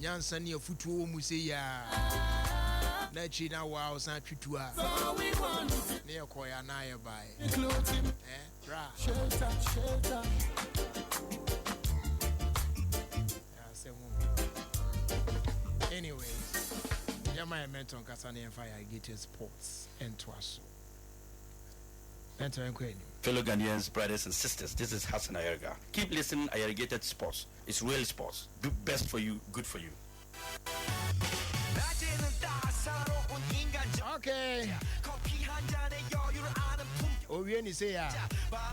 Nyansa ne afutuo wɔ mu sei aa. Na akyiri na wo a wosan twe tuo a. Ne yɛ kɔɛ anaa yɛ baeɛ. Eh, bra. Asɛm o. Anyways, yɛma yɛ mentor nkasa na yɛmfa yɛ Alligator Sports ntoa so. Mentor, yɛnkɔ anim. Fellow Ghanaians, brothers and sisters, this is Hassan Ayariga. Keep listening Ayarigated Sports. It's real sports. Do best for you, good for you. Okay. Owie ne sei a,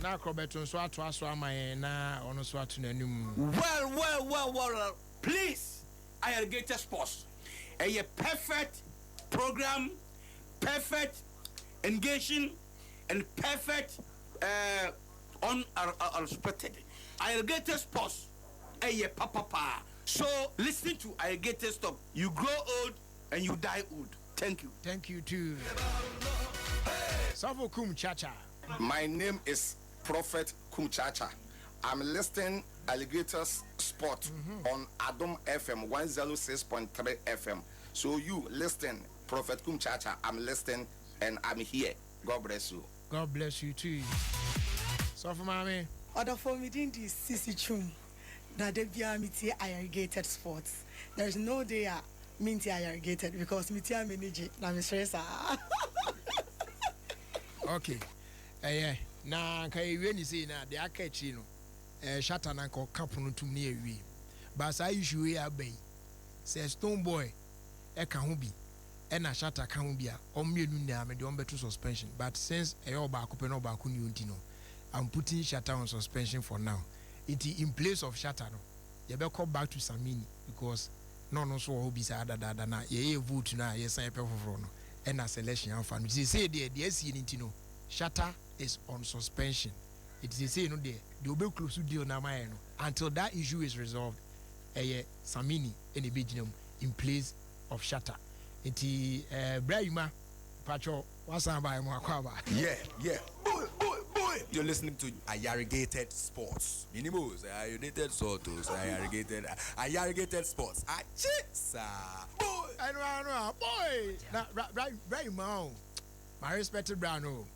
na Akorɔbɛto nso atoa so ama yɛn na ɔno nso ato n'anum. Well well well well please Ayarigated Sports ɛyɛ perfect program perfect engaging and perfect eh, unexpected. Irrigated sports ɛyɛ papa paa so listen to irrigated stop you grow old and you die old thank you. Thank you too Sɔfo Kum Chacha. My name is Prophet Kum Chacha I'm listening Alligators Sport on Adom FM 106.3 FM so you listen Prophet Kum Chacha I'm listening and I'm here God bless you. God bless you too sɔfo maame. Ɔdɔfoɔ me din de Sisi Twum na da biara me tie Ayarigated sports there is no day a me ntie Ayarigated because me tie a m'ani gye na me sere saa. Ok ɛyɛ na nka yɛwie ne sei na deɛ aka akyiri no ɛɛ Shatta na nka ɔka pono tom ne yɛwie but saa issue wei aba yi sɛ Stonebwoy ɛka ho bi ɛna Shatta ka ho bi a wɔn mmienu nyinaa mede wɔn bɛto suspension but since ɛyɛ ɔbaako pɛ na ɔbaako nni hɔ nti no I'm putting Shatta on suspension for now nti in place of Shatta no yɛbɛkɔ back to Samini because na ɔno nso wɔ hɔ bi saa dadaada na yɛyɛɛ vote no a yɛsan yɛpɛ foforɔ no ɛna selection amfa no nti seesei deɛ deɛ asie no nti no Shatta is on suspension nti seesei no deɛ deɛ ɔbɛ close deal no ama yɛn no until that issue is resolved ɛyɛ Samini na ɛbɛgyina mu in place of Shatta nti eh bra Yuma mpakyɛw wasan aba yɛ mo akɔ aba. Yeah yeah boy boy boy you're listening to Ayarigated Sports Minim o sɛ ayarigated salt o sɛ ayarigated Ayarigated Sports akye saa boy. Ɛno ara no a boy na bra bra bra Yuma o ma respect bra no o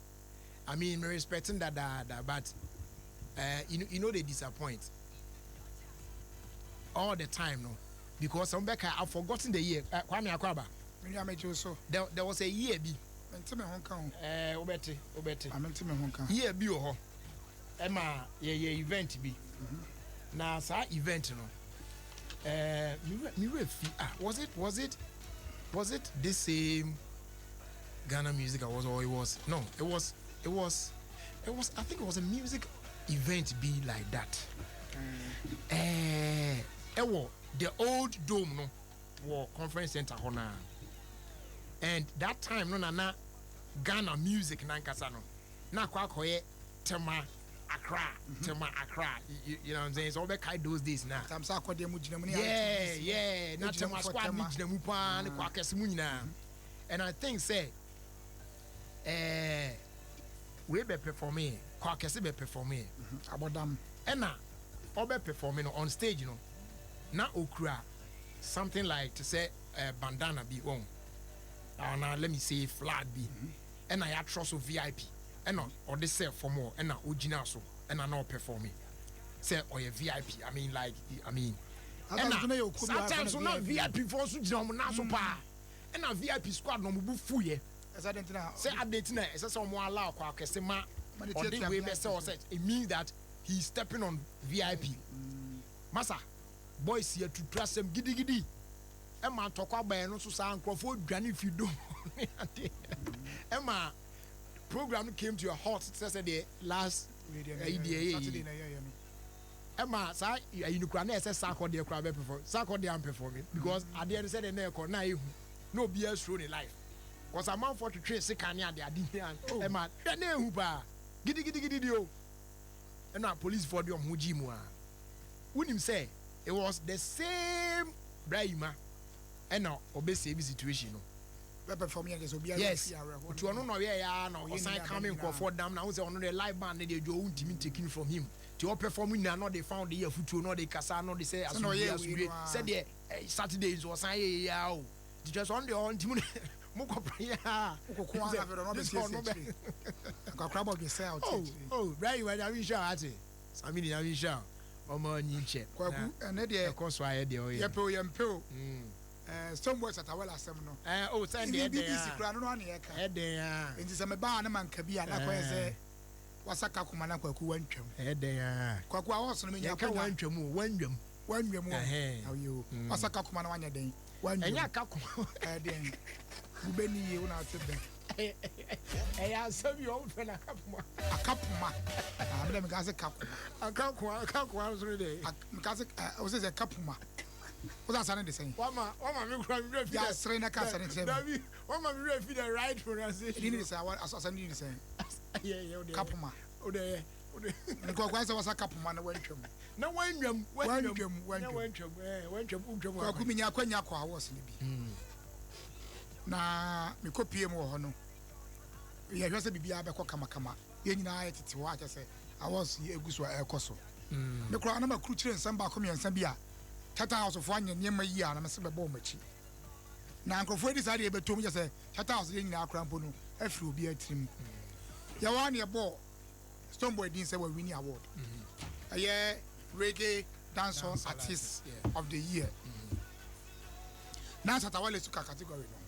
I mean me respect no dadaada but eh you no dey disappoint all the time no. Because sɛ wobɛkae I've forgotten the year eh, Kwame Akwaaba. Me nua megye wo so. There, there was a year bi. Mente me ho nka o. Eh, wobɛte, wobɛte. Ma mente me ho nka. Year bi wɔ hɔ, ɛma yɛyɛ event bi. Na saa event no, eh, me werɛ, me werɛ fi, ah, was it, was it, was it this same Ghana Music Awards or it was, no, it was, it was, it was, I think it was a music event bi like that. Eh, ɛwɔ the old dome no wɔ conference center hɔ naa and that time no na na Ghana music nankasa no na akɔ akɔyɛ Tema Accra Tema Accra you, you know what I'm saying so ɔbɛkae those days na Tam sɛ akɔdeɛ mu gyina mu ne yeah yeah na Tema squad ne gyina mu paa ne kɔ akɛse mu nyinaa and I think sɛ ɛɛ wei bɛ perform yɛ kɔ akɛse bɛ perform yɛ abɔdam ɛna ɔbɛ perform no on stage no na okura something like te sɛ eh, bandana bi wɔn ana let me say flag bi ɛna yɛatwerɛ so vip ɛna ɔde sɛ fam hɔ ɛna ogyina so ɛna na ɔperform sɛ ɔyɛ vip I mean like I mean ɛna saa time so na vip foɔ nso gyina wɔn nan so paa ɛna vip squad na wɔn bu fu yɛ sɛ adɛn nti na ɛsɛ sɛ wɔn allow kɔ akɛse ma ɔde wei bɛsɛ ɔsɛ it means that he is stepping on vip masa boys yɛ tutu asɛm gidigidi ɛma ntɔkwa baɛ no nso saa nkurɔfoɔ dwane fi dom ne adeɛ ɛma program no came to a halt sɛ sɛ deɛ last ɛyi deɛ ɛyɛ yi ɛma saa ɛyi no kura na ɛsɛ sakɔ deɛ kura bɛ perform sakɔ deɛ amperform because adeɛ no sɛ deɛ na ɛkɔ na ehu na obiara suro ne life cause amanfoɔ twetwe sekan ne ade ade nyinaa ɛma hwɛ na ehu paa gidigidigidi o ɛna polisifoɔ de wɔn ho gyee mu a wonim sɛ it was the same bra yima ɛna ɔbɛ save situation no. Bɛ perform yɛ sɛ obiara yes fi awerɛhoɔ nti ɔno na ɔyɛ ya na ɔsan kame nkurɔfoɔ dam na ho sɛ ɔno deɛ live band ne deɛ dwo ntumi taking from him nti Nti ɔ perform nyinaa na ɔde fa ɔde yɛ afutuo na ɔde kasa na ɔde sɛ Sɛnea asomdwie ɔyɛɛ wei asomdwie no ara. sɛdeɛ eh, Saturday nso ɔsan yɛ yei ara o. Nti kyerɛ sɛ ɔno deɛ ɔwɔ nti mo mokɔ pra yi ara Wokɔko ara na afei deɛ ɔno gye sɛ ɔbɛsiesie ɔno bɛ akyire. Nkwakoraa bɔ dwesɛ a ɔte Oh akyire. oh bra yi wa Nyame nhyira wo ate. Samini Nyame nhyira wo. Ɔma ɔnyi nkyɛ na Kwaku, ɛnɛ deɛ ɛkɔ so ayɛ deɛ ɔyɛ yɛpɛ no. o yɛmpɛ o, eh, Stonebwoy Shatta Wale asɛm no, Eh oh sɛ ɛndeɛ even ɛdɛn BBC a koraa no no ara na yɛka. ɛdɛn a. Nti sɛ mebaa a na manka bi a na akɔyɛ sɛ Eh. Wasaka koma na Kwaku wantwam. Ɛyɛ dɛn a. Kwaku a ɔɔso no menya Yɛka akwanya. wantwam o, wannwam. Wannwam o. Ɛhɛn. Awo o. Wasaka koma na wanyɛ dɛn? Ɛnyɛ Wannwam. aka koma. Ɛyɛ dɛn? Wobɛ ni yie wo na ate bɛ. Ɛyɛ asɛm yi ɔmo fɛ no aka koma. Aka poma. Ah, me dɛ meka sɛ ka koma. Aka koma, aka koma nso ne dɛn? Meka sɛ, eh, wo sɛ sɛ ka poma. Wo sɛ asa ne de sɛn? Wama, wama me kura me werɛ fi Ya the. sere na ka asa ne kyerɛ me. Dabi, wama me werɛ fi the right pronunciation. Ɛdin ne de sɛn? Awa, asa ne din de sɛn? Yɛ, yɛ, wo deɛ. Ka poma. Wo deɛ yɛ, wo deɛ. Nkɔkɔ ayɛ sɛ wasa ka poma na wantwam. Na wantwam, wantwam. Wantwam, Na wantwam. wantwam, eh, wantwam, wontwam Kwaku akwan. menya akwanya kɔ awards no bi. Na mekɔ pie mu wɔ hɔ no, yɛhwɛ sɛ biribiara bɛkɔ kamakama. Yɛn nyinaa yɛtete hɔ akyɛ sɛ awards yi egu so a ɛrekɔ so. Me koraa na makuru kyerɛ nsɛm baako mmiɛnsa bi a Charter House foɔ anyɛ nneɛma yie a na mese bɛbɔ wɔn akyi. Na nkurɔfoɔ di saa deɛ ɛbɛtɔ mu kyɛ sɛ Charter House deɛ nyinaa koraa mpo no afiri obiara tirim. Yɛwɔ ha na yɛbɔɔ Stonebwoy din sɛ wawini award. Ɛyɛ Reggae Dancehall Artist of the Year. Na Shatta Wale nso ka category no ho.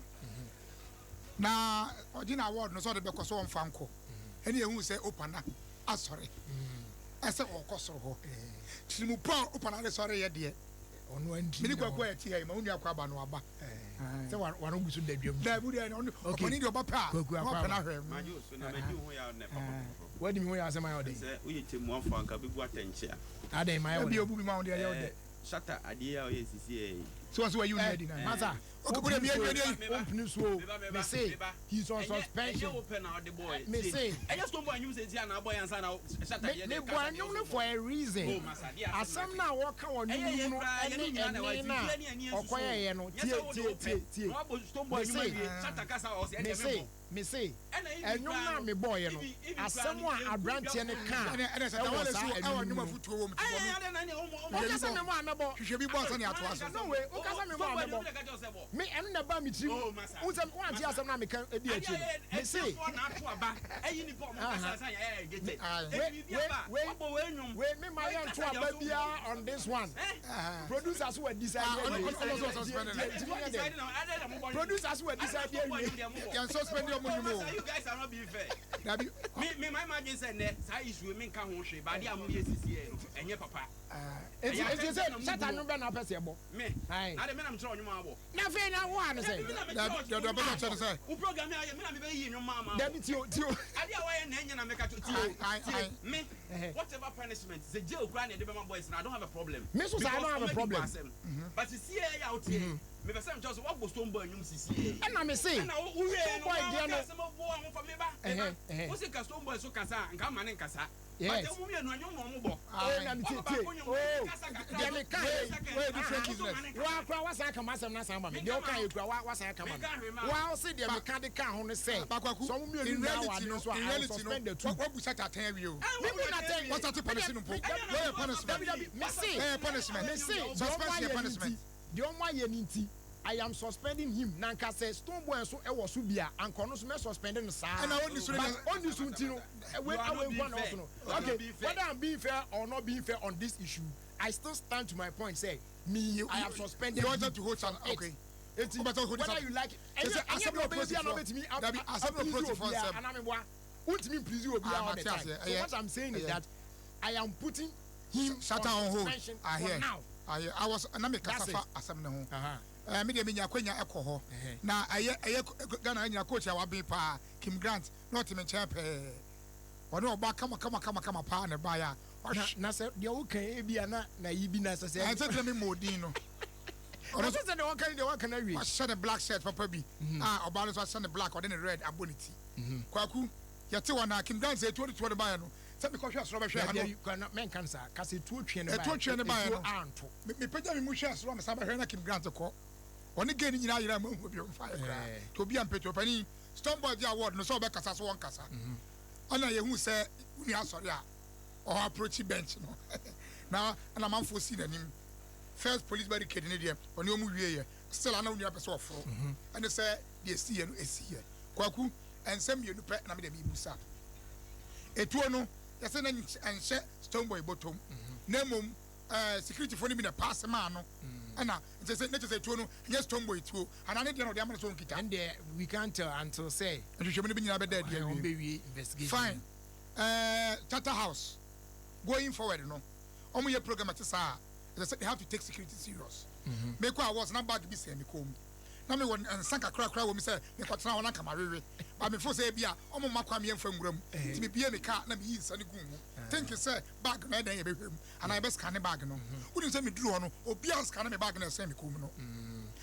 Na ɔgye na award no sɛ ɔde bɛkɔ so ɔmfa nkɔ. Ɛne yɛhu sɛ Opana asɔre ɛsɛ ɔkɔ soro hɔ. Tirimu pa a Opana de sɔre yɛ deɛ. Ɔno anti. Mene Kwaku a yɛte ha yi ma wo nua akɔ aba no aba. Sɛ wano gu so da dwam. Daabi deɛ ɔno ɔpani deɛ ɔba pɛ a Kwaku na akɔ ɔpɛ aba. no ahwɛ. Magye wo so na magye wo ho yaw nnɛ papa. Wadi me ho yaw sɛ mayɛ ɔdɛn? Sɛ woyɛ tɛmmuafo a anka bɛbu atɛnkyea. Adɛn mayɛ wo Ebi dɛn? obu bi ma wo deɛ ɛyɛ wo dɛ. Shatta adeɛ yi a ɔyɛ sisi yɛ yi. So wɔn so wɔyi wo nua di na. Masa, Okay, wo deɛ mi yɛ nua ni. Ompini so o. Me se, he's on suspension. Ɛnyɛ wo pɛ na ɔde bɔɔ yɛ. Me se. Ɛnyɛ Stonebwoy anwom sɛ nti a na abɔ yɛn ansa na Shatta deɛ Me deɛ bɔ kasa anwom no for a reason. Oh, masa, deɛ asɛm Asɛm na wɔka wɔ Ɛyɛ nwom yɛ no koraa, yɛne ɛne nyinaa na ɛne ɛwɔ na ati. Bia ne ani nsusu. ɔkɔyɛyɛ no. Nyɛ Tie sɛ wo de tie wo pɛ. tie tie. Na wabɔ Stonebwoy Me anwom se, awie. Shatta kasa ɔsɛ ɛdeɛ me se, memmɔ. me se, Ɛna even ɛnwom koraa no a no, mebɔɔyɛ no, even koraa asɛm no, a yɛnku aberanteɛ no dwa kaa Ɛnɛ ɛnɛ Shatta ɛwɔ Wale saa so ɛwɔ ɛnwom nnwom no mu. afutuo wɔ mu ti Ayɛ bɔ no. ayɛ na ne ɔmo ɔmo. Woka sɛ memmɔ a mɛbɔ. Hwehwɛ bi bɔ ansa na yɛatoa so. No way, woka sɛ memmɔ a mɛbɔ. Me ɛno na ɛbaa me tirim. Oh, masa. Wo sɛ woante asɛm no a meka di akyi no. Me se, wei me ma yɛnto aba biara on this one. Producer so wa decide Ah, awie. ɔno so suspend no. Tie, tie, tie, nyɛ dɛn. Producer so wa decide awie. Yɛn suspend ɔmo nnwom o. You guys are not being fair. Dabi. Me my imagine sɛ nɛ saa issue me nka ho hwee baade a mo yɛ sisi yɛ no ɛnyɛ papa. Enti sɛ Shatta nwom bɛ na wopɛ sɛ yɛbɔ. Me. Aye. Ade me na mekyerɛ ɔnwom abɔ. Na afei na wo a no sɛ. Dabi deɛ ɔbɛ sɛ ɔkyerɛ no sɛ. Wo program yɛ me na me bɛ yi nnwom ama. Dabi tio tio. Ade a wɔyɛ na ɛnyɛ na meka kyerɛ tie Aye, tie aye. me whatever punishment sɛ jail kura na ɛde bɛma boys na I don't have a problem. Me nso saa, I don't have a Because problem. ɔmo adi m'asɛm. But sisi yɛ yɛ a wotie mepɛ sɛ mekyerɛ sɛ woabɔ Stonebwoy nnwom sisi yɛ. Ɛna me se, Ɛna wo wo wie no Stonebwoy deɛ no. wɔn asɛm abu wɔn fa meba Ɛhɛ, meba ɛhɛ. wo se ka Stonebwoy so kasa a nka ama ne nkasa. Yes. But ɛmu mmienu ɛnwom na ɔmo bɔ. Oh, na me tie Ɔmo tie. baako nnwom, Oh, kasa kakra, deɛ me ka yɛ. kasa Wei kakra, different ah, business. wo so ma ne nkasa. Wa kura wasan aka m'asɛm na asan ama me. Deɛ ɔka yɛ kura wa wasan aka ma Menka hwee me. ma. Wa ɔse deɛ meka de ka ho ne sɛ. Bakwaku, Sɛ ɔmo mmienu in nyinaa wɔ reality ade no, no so a, in I will reality no, suspend the two. wabu Shatta atɛn awie o. Me bu na tɛn. Wasate punish no mpo. Wɔyɛ punishment. Dabi dabi, me se. Ɛyɛ punishment. Me se, deɛ ɔmo Suspension yɛ ayɛ ne punishment. nti, deɛ ɔmo ayɛ ne nti, I am suspending him. Na nka sɛ Stonebwoy nso ɛwɔ so bi a, anka ɔno nso mɛ suspend no saa. Ɛna ɔnni so ne But deɛ- ɔnni so nti no, wei You are not awei being nkwa na fair. ɔso no. You are not Okay, being fair. whether I'm being fair or not being fair on this issue, I still stand to my point. Say me, I have suspended. You wanted him to hold from some- it. okay. Eti, Wobɛtɔ hold whether some- you like it, Sɛ sɛ ɛnyɛ asɛm ɛnyɛ na deɛ ɔbɛyɛ bi a na ɔprosifoɔ- ɔbɛtumi Dabi, asɛm na appease ɔprosifoɔ obiara nsɛm. anaa meboa. Wontumi please obiara Ah, all the mate time. aseɛ. So Ɛyɛ- what I'm saying is ɛyɛ. that I am putting him Shatta on on hold. suspension I for hear. now. I hear. I was na me kasa That's fa it. asɛm ne ho. Uh-huh. Me deɛ menya akwanya ɛkɔ hɔ. Na ɛyɛ ɛyɛ Ghana nyina coach a waben paa Kim Grant na ɔte me nkyɛn pɛɛ. Ɔne ɔba kama kama kama kama paa na ɛbaeɛ a Na ɔhwɛ. na sɛ deɛ woka ebi a na na yi bi na sɛ sɛ. Ɛnsɛ tena me ma odin no. Ɔno sɛ sɛ deɛ wɔka ne deɛ wɔka no awie. Wahyɛ ne black shirt papa bi a ɔbaa no nso ahyɛ ne black ɔde ne red abɔ ne ti. Kwaku yɛte hɔ na Kim Grant sɛ etuo ne tuo ne baeɛ no sɛ mekɔhwɛ soro bɛhwɛ ha no. Dabi dabi mɛnka no saa kasa etuo twe ne baeɛ. Etuo twe ne baeɛ no. Etuo anto. Mepagya me mu hwɛ soro a mesan bɛhwɛ na Kim Grant kɔ. Ɔne gay no nyinaa yera ma hu bi mfa yɛ koraa. Nti obi ampɛ tuo panin Stonebwoy gye award no sɛ ɔbɛkasa so wɔnkasa. Ɛna yɛhu sɛ wo nua asɔre a Ɔ approach bench no na ɛna amanfoɔ sii n'anim. First police barricade no deɛ ɔne wɔn wieɛ. Still a na wo nua pɛ sɛ ɔforo. Ɛne sɛ deɛ ɛsiiɛ no ɛsiiɛ. Kwaku, nsɛm mmienu pɛ na me deɛ mebusa. Etuo no yɛsɛ na ɛnhyɛ Stonebwoy bɔtɔm na mmom ɛɛ securityfoɔ no bi na paase maa no ɛna nkyɛ sɛ na kyɛ sɛ etuo no ɛnyɛ Stonebwoy tuo anaa ne deɛ na ɔde ama no sɛ ɔnkita. Ɛndeɛ we can't tell until sɛ. Nhwehwɛmu no bi nyinaa bɛda adi awie. Wɔn bɛwie investigation. Fine. Ɛɛ Charter House going forward no wɔn yɛ program ɛte saa a ɛsɛ sɛ they have to take security serious. Mekɔ awards na bag bi sɛn me kɔn mu na mewɔ nsa kakrakra wɔ mu sɛ mekɔtena hɔ na nka mawewe but mefo sɛ ebi a ɔmo mma kwan yɛmfa nwura mu nti mebie me car na meyi nsa no gu mu think sɛ bag no ɛdɛn yɛbɛhwɛ mu anaa yɛbɛ scan bag no. Wonim sɛ meduru hɔ no obiara scan me bag no ɛsɛn me kɔn mu no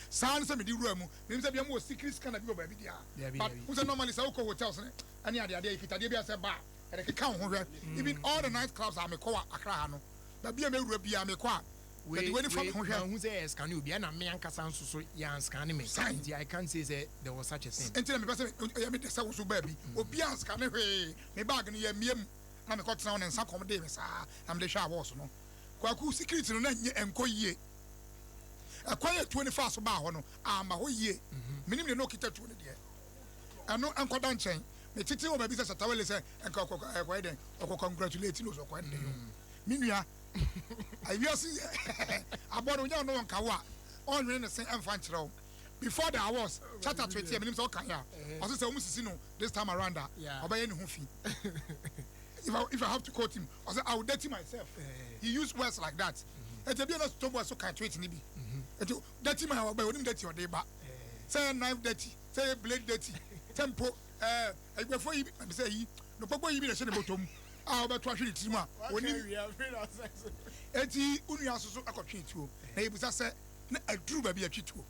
saa ne sɛ mede wura mu. Menim sɛ bia mowɔ secret scanner bi wɔ baabi deɛ a, but wo sɛ normally sɛ wokɔ hotels ne ɛne adeadeɛ yɛkitadeɛ bi a sɛ ba a ɛde keka wo ho hwɛ. Even all the night clubs a mekɔ wɔ Accra ha no, baabi a mɛwura biara mekɔ a Wei yɛde w'ani fa wei me ho hwɛ. Manhu sɛ yɛ scan obi ɛna me ankasa nso so yɛan scan me Sign. nti I can't say sɛ there was such a thing. Nti na mepɛ sɛ ɛyɛ me dɛ sɛ wo so baa bi obiara anscan hwee. Me bag no yɛmmie mu na mekɔtena hɔ na nsa kɔm dee me saa na mede hwɛ awɔɔso no. Kwaku, security no na ɛnyɛ ɛnkɔ yie. Ɛkwan a tuo no faa so baa hɔ no amma hɔ yie. Menim deɛ na ɔkita tuo no deɛ. Ɛno nkɔda nkyɛn. Metete wɔ baabi sɛ Shatta Wale sɛ nka ɔkɔ ɛkɔyɛ dɛn ɔkɔ congratulate no sɛ ɔkɔyɛ dɛn o. Me nua, wiase yɛ abɔ no onya no nka wo a ɔnwene ne se ɛmfa nkyerɛ wo. Before the awards, Shatta tweeteɛ, menim sɛ ɔkan a, ɔse sɛ wɔn sisi no this time around a, ɔbɛyɛ ne ho fi. If I have to quote him, ɔse I will dirty myself. He used words like that. Ɛti ebi na Stonebwoy so kan tweet ni bi. Ɛti dirty my ɔbɛ onim dirty ɔde ba. Sɛ yɛ knife dirty, sɛ yɛ blade dirty, sɛ mpo ɛɛ ɛgbɛfo yi bi sɛ yi no gbogbo yi bi na ɛhyɛ ne bɔtɔ mu a ɔbɛto ahwɛ ne tirim a onim. Eti onua soso akɔtwe tuo na ebusa sɛ na aduru baabi atwi tuo.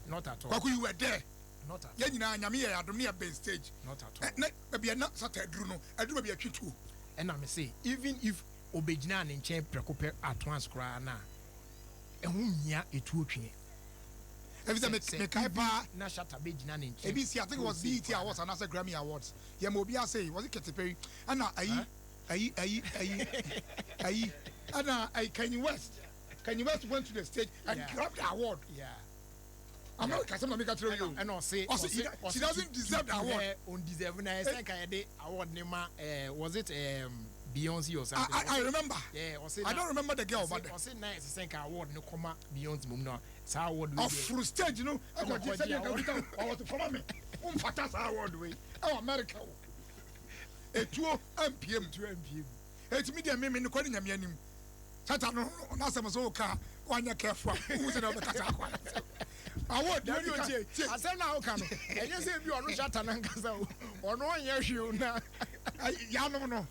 Not at all. Kwaku, you were there. Not at all. Yɛn nyinaa Nyame yɛ adom ne yɛ bɛn stage. Not at all. Na baabi a na Satan aduru no, aduru baabi atwi tuo. Ɛna me se even if obegyinaa ne nkyɛn prɛko pɛ at once koraa na ɛho nhia etuo tweɛ. Efisɛ me mekae paa. Na Shatta bɛgyina ne nkyɛn. Ebi si, I think it was BET Awards anaasɛ Grammy Awards. Yɛ ma obi ase was it Katy Perry ɛna ayi ayi ayi ayi ayi ɛna ayi Kanye West. Kanye West went to the stage and grabbed the award. America sɛm na meka kyerɛ you. Ɛna ɔse ɔse she doesn't deserve the award. Ɔn deserve na ɛsɛ nka yɛde award ne ma was it Beyonce or something? I remember. Yeah, ɔse I don't remember the girl, but ɔse na ɛsɛ nka award ne kɔma Beyonce mom na saa award wei deɛ. Ɔforo stage no ɛkɔgye sɛdeɛ nka kita ɔwɔ to fama me womfata saa award wei ɛwɔ America o. Etuo ampie mu. Etuo ampie mu. Eti mi deɛ me me nokɔ ne Nyame anim. Satan no n'asɛm so woka wanyɛ careful a wohu sɛ na wobɛkasa akɔ award Dabi o, tie asɛm na woka no ɛnyɛ sɛ bi ɔno Shatta nankasa o, ɔno ɔnyɛ hwee o na yanom no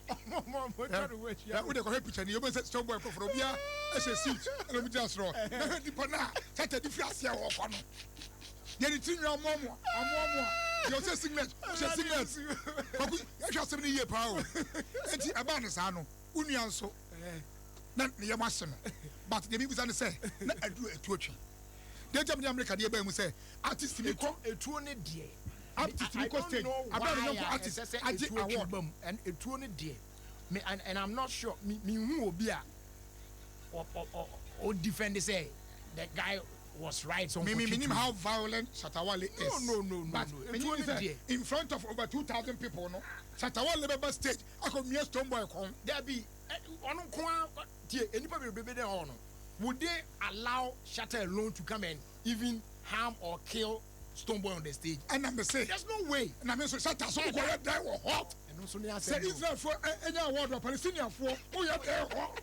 wode kɔhwɛ picture ni yɛbɛ sɛ Stonebwoy kɔfrɛ obiara ɛhyɛ suit ɛna ɔmo gyina soro na hwɛ nipa no a Shatta de firi aseɛ wɔ kɔ no deɛ ne tiri nwa amoamoa amoamoa deɛ ɔhyɛ singlet ɔhyɛ singlet. Kwaku, yɛhwɛ asɛm no yie paa o. Enti ɛbaa ne saa no wo nua nso na ne yam ahye no, but deɛ mebisa ne sɛ na aduru atuo twe deɛ nti a mede America deɛ baa mu sɛ artist mi kɔ etuo ne deɛ artist mi kɔ stage abɛn ne yɔnko artist agye award. Etuo ne deɛ me and I'm not sure me me hu obi a ɔ ɔ ɔ ɔ defend sɛ the guy was right. So me me nim how violent Shatta Wale is. No, no, no. But no. me nim sɛ in front of over 2,000 people no Shatta Wale bɛba stage akɔ mia Stonebwoy kɔn. Dabi, ɔno nko ara tie enipa bebrebe dɛ hɔ no, would they allow Shatta alone to come and even harm or kill Stonebwoy on the stage? Ɛna me se there's no way. Na me nso Shatta so kɔ yɛ dɛn wɔ hɔ? Ɛno nso ne asɛm. Sɛ Israelfoɔ ɛnya award wɔ Palestiniafoɔ woyɛ dɛn hɔ?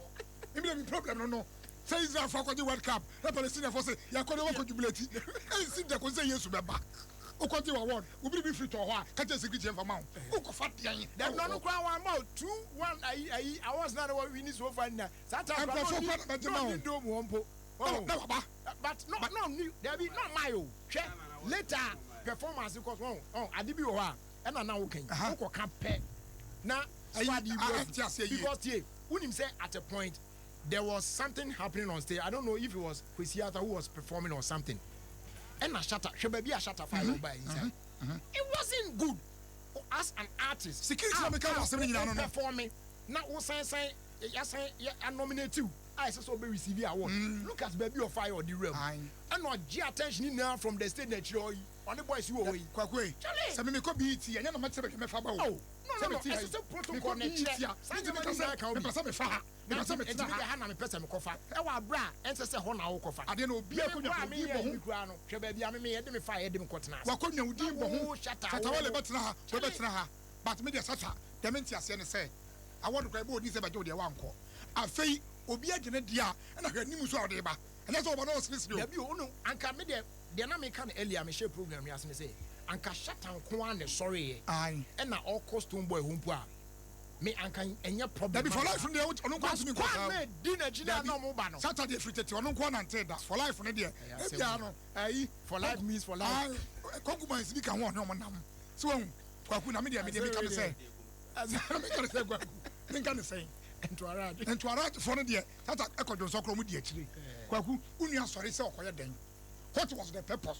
Ebi na mi problem no sɛ Israelfoɔ akɔgye World Cup na Palestiniafoɔ sɛ yɛakɔ de wɔkɔ jubilate ɛnsi da ko sɛ Yesu bɛba wokɔgye wɔ award obi bi firi tɔ hɔ a kakyɛ security ɛmfa ma wo wokɔfa deɛn? Dabi na ɔno koraa wɔn ama o 2-1 ayi ayi awards na wɔ win so far na saa time koraa nkurɔfoɔ koraa na bɛgye ma na wo ɔni dome wɔn mpo. Na waba. But no no ni dabi no maa o hwɛ later performance cause wɔn ɔn ade bi wɔ hɔ a ɛna na wokan wokɔ ka pɛ na squad yi a ɛnte aseɛ yie. Because tie, wonim sɛ at a point there was something happening on stage. I don't know if it was Kwesi Arthur who was performing or something, ɛna Shatta hwɛ baabi a Shatta fa yɛ ɔba inside. It wasn't good as an artist. Security na meka wɔ asɛm no nyinaa no. Performing. Na wo san san yasan yɛ anominate wo a ɛsɛ sɛ ɔbɛ receive award. Look at baabi ɔfa yɛ ɔde wura mu. Ɛna ɔgye attention nyinaa from the stage na akyire ɔyi ɔne boys yi wɔ hɔ yi. Kwaku ei, Charlie! sɛ me mekɔ BET a, ɛnyɛ na mɛkyerɛ baabi a mɛfa aba o. Oh, no, no, Sɛ no, mete ha ɛsɛ yi, sɛ protocol mekɔ na BET ɛkyerɛ. a, Saa mentumi nneɛma nka no sɛ nyinaa ka ho bi. mepɛ sɛ mefa ha, mepɛ sɛ Nti metena me deɛ ha. ha na mepɛ sɛ mekɔfa. Ɛwɔ aberɛ a ɛnsɛ sɛ hɔ na wokɔfa. Adeɛ no obiara Me kɔnya koraa wo din meyɛ bɔ ho. bi koraa no, hwɛ baabi a me me yɛde me faeɛ de me kɔtena ase. Wakɔnya wo din Na bɔ ho. wo Shatta, Shatta wo. Wale bɛtena ha, Charlie! wobɛtena ha. But me deɛ Shatta, deɛ mente aseɛ ne sɛ, award koraa yɛbɔ wo din sɛ bɛgye wo deɛ woankɔ. Afei obi agye ne deɛ a, ɛna hwɛ anim nso a ɔde reba. Ɛnyɛ sɛ ɔba na ɔseresere o. Dabi o, wonim, anka me deɛ, deɛ na meka no earlier a mehyɛɛ program yi ase ne sɛ, anka Shatta nko ara na ɛsɔreeɛ Ae. ɛna ɔrekɔ Stonebwoy hɔ mpo a, me anka ɛnyɛ problem Dabi, ma for me life saa. no deɛ, ɔno nko ara But ntumi nkɔ squad saa no o. a ɛdi n'akyi no a Dabi, na wɔreba no. Shatta deɛ firi tete, ɔno nko ara nantee da. For life no deɛ, Ɛyɛ asɛm ebia o. no, ayi, For life means for life. Ae, concubines bi ka ho a ɔne wɔn nam. So wahu? Kwaku, na me deɛ, me deɛ Asɛm meka wei ne sɛ, deɛ. meka ne sɛ Kwaku, menka ne sɛn? Ntoarage. Ntoaragefoɔ no deɛ, Shatta kɔ dwonsɔ koraa, wɔn di akyire. Kwaku, wo nua sɔre sɛ ɔkɔyɛ dɛn? What was the purpose?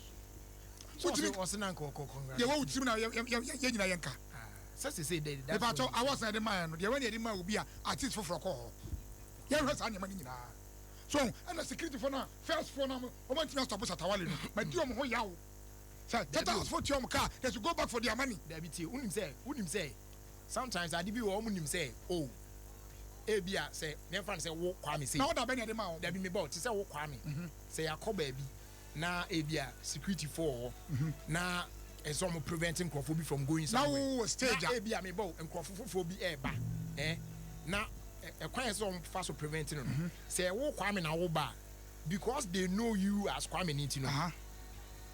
So Wotumi ɔse na nka ɔkɔ deɛ congratulate. wɔwɔ tirim na yɛ yɛ yɛ nyinaa yɛnka. Sɛ sese de that's Mepakyɛw what. awards na yɛde maa yɛn no, deɛ wɛn na yɛde maa obi a artist foforɔ kɔɔ hɔ. Yɛnhwɛ saa nneɛma no nyinaa. So ɛna security foɔ no a first foɔ no a wɔn antumi astɔpo Shatta Wale no, madi wɔn ho yaw. Sɛ Shatta Dabi o. foɔ tua wɔn kaa, they should go back for their money. Dabi tie, wonim sɛ wonim sɛ sometimes ade bi wɔ wɔn nim sɛ oh ebi a sɛ yɛmfa no sɛ wo Kwame sei. Na order bɛn na yɛde maa wɔn? Dabi mebɔ te sɛ wo Kwame sɛ yɛakɔ baabi na ebi a security foɔ wɔ hɔ na ɛsɛ wɔn prevent nkurɔfoɔ bi from going Na somewhere. wo wɔ stage Na a. ebi a mebɔ nkurɔfo foforɔ bi ɛɛba eh na ɛkwan yɛ sɛ wɔn fa so prevent no no sɛ wo Kwame na wo ba a, because they know you as Kwame ne ti no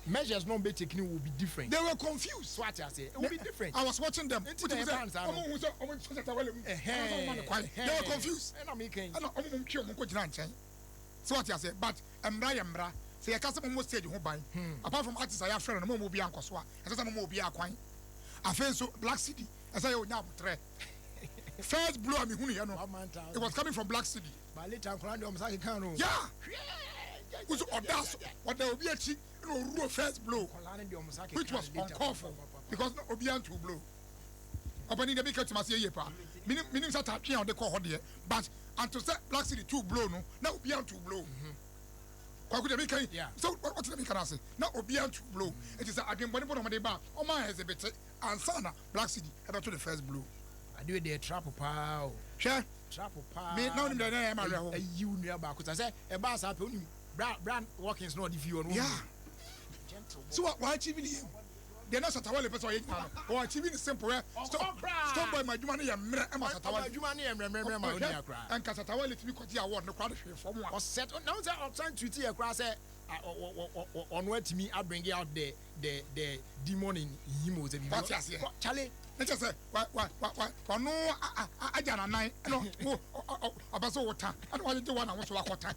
measures no bɛ taken will be different. They were confused. So ate aseɛ it will be different. I was watching them. Nti na ɛba nsa no. Ɔmo hu sɛ ɔmo nso Shatta Wale mu. Ɔmo nso ɔmo ma no kwan. They were confused. Ɛna mi kɛn. Ɛna ɔmo mo twe ɔmo nkɔ gyina nkyɛn. So ate aseɛ but mmra yɛ mmra. Sɛ yɛka sɛ mo mo stage ho ban. Apart from artists a yɛafrɛ no no mo mo obi ankɔ so a ɛsɛ sɛ mo mo obi akwan. Afei nso Black Cedi ɛsɛ yɛ onya abotrɛ. First blow a mehunu yɛ no it was coming from Black Cedi. But later nkɔla deɛ ɔmo sa keka no. Yeah. Nso ɔda so ɔda obi akyi ɛna owuro first blow Nkɔla ne deɛ ɔmo sa keka which was no later. uncalled for because na obi anto blow. Ɔpɛni deɛ mi ka tuma se yie paa minim minim sɛ taatwe a ɔde kɔ hɔ deɛ but anto sɛ Black Cedi two blow no na obi anto blow. Kwaku deɛ mi ka yi sɛ ɔte deɛ mi ka na ase na obi anto blow eti sɛ adwenbɔne bɔ na ɔmo de ba ɔmo ayɛ exhibit ansa na Black Cedi ɛbɛto the first blow. Adeɛ deɛ trap paa o. Hwɛ. Trap paa. Me na onim deɛ ɛyɛ ma awerɛho. Ayi wo nua baako sa sɛ ɛbaa saa pɛ onim bra bra Watkins na ɔde fi hɔ no. Yeah. Gentle boy. So wa achieve ne yam. Deɛ na Shatta Wale pɛ sɛ ɔyɛ nyinaa no, ɔ achieve ne simple ɛ. Ɔkɔ koraa. Stonebwoy ma adwuma no yɛ mmerɛ ɛma Shatta Wale. Ɔma adwuma no yɛ mmerɛmmerɛ ma onua koraa. Ɛnka Shatta Wale tumi kɔgye award no koraa de hwee fam a. Ɔsɛt na wo sɛ ɔsan tweet yɛ koraa sɛ ɔno atumi abring out the the the demon in him o sɛ biribi. Wate aseɛ. Charlie. Ne kyɛ sɛ wa wa wa wa ɔno agya n'anan ɛna wo ɔbɛ sɛ wo ta ɛna wagyegye wa na wo so wakɔta.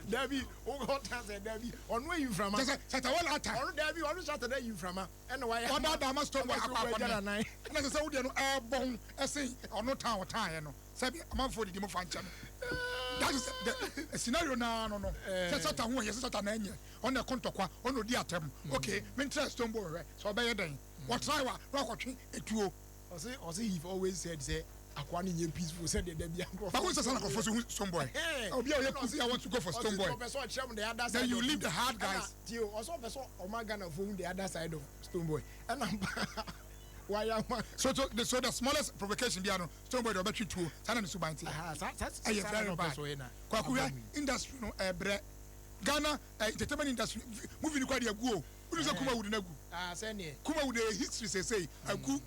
Dabi ɔta sɛ dabi ɔno ayi nframa. Kyɛ sɛ Shatta Wale ata. Ɔno dabi ɔno Shatta ayi nframa ɛna wayɛ. Ɔdaadaa ma Stonebwoy akɔ akɔ ne ɛna sɛ sɛ wo deɛ no ɛɛbɔn ɛsen ɔno tan ɔtan yɛ no sɛbi amanfoɔ didi mo fa nkyɛn no. That is the scenario naa no no. Sɛ Shatta ho yɛ sɛ Shatta na ɛnyɛ ɔno ɛko ntɔkwa ɔno odi atɛm okay mentrɛ Stonebwoy hwɛ sɛ ɔbɛyɛ dɛn wɔtrae wa na wakɔtwe etuo. Ɔse ɔse he always said sɛ akoa no nyɛ peaceful sɛ deɛ dabi ankorɔfoɔ. But who says nkurɔfoɔ so hu Stonebwoy? Obi a ɔyɛ cool bi a want to go for Stonebwoy. Ɔse ɔpɛ sɛ ɔkyerɛ mu the other side. Then you leave the hard guys. Tie o ɔse ɔpɛ sɛ ɔma Ghanafoɔ hu the other side of Stonebwoy ɛna mpa wayɛ ama. So so the so the smallest provocation bi ano Stonebwoy de ɔbɛtwe tuo saa na ne suban te. Ɛyɛ very bad. Kwaku hwɛ industry no ɛbrɛ Ghana entertainment industry movie ni kɔ de agu o. Wonu sɛ Kumawood no agu. Kumawood ɛyɛ history sesei agu.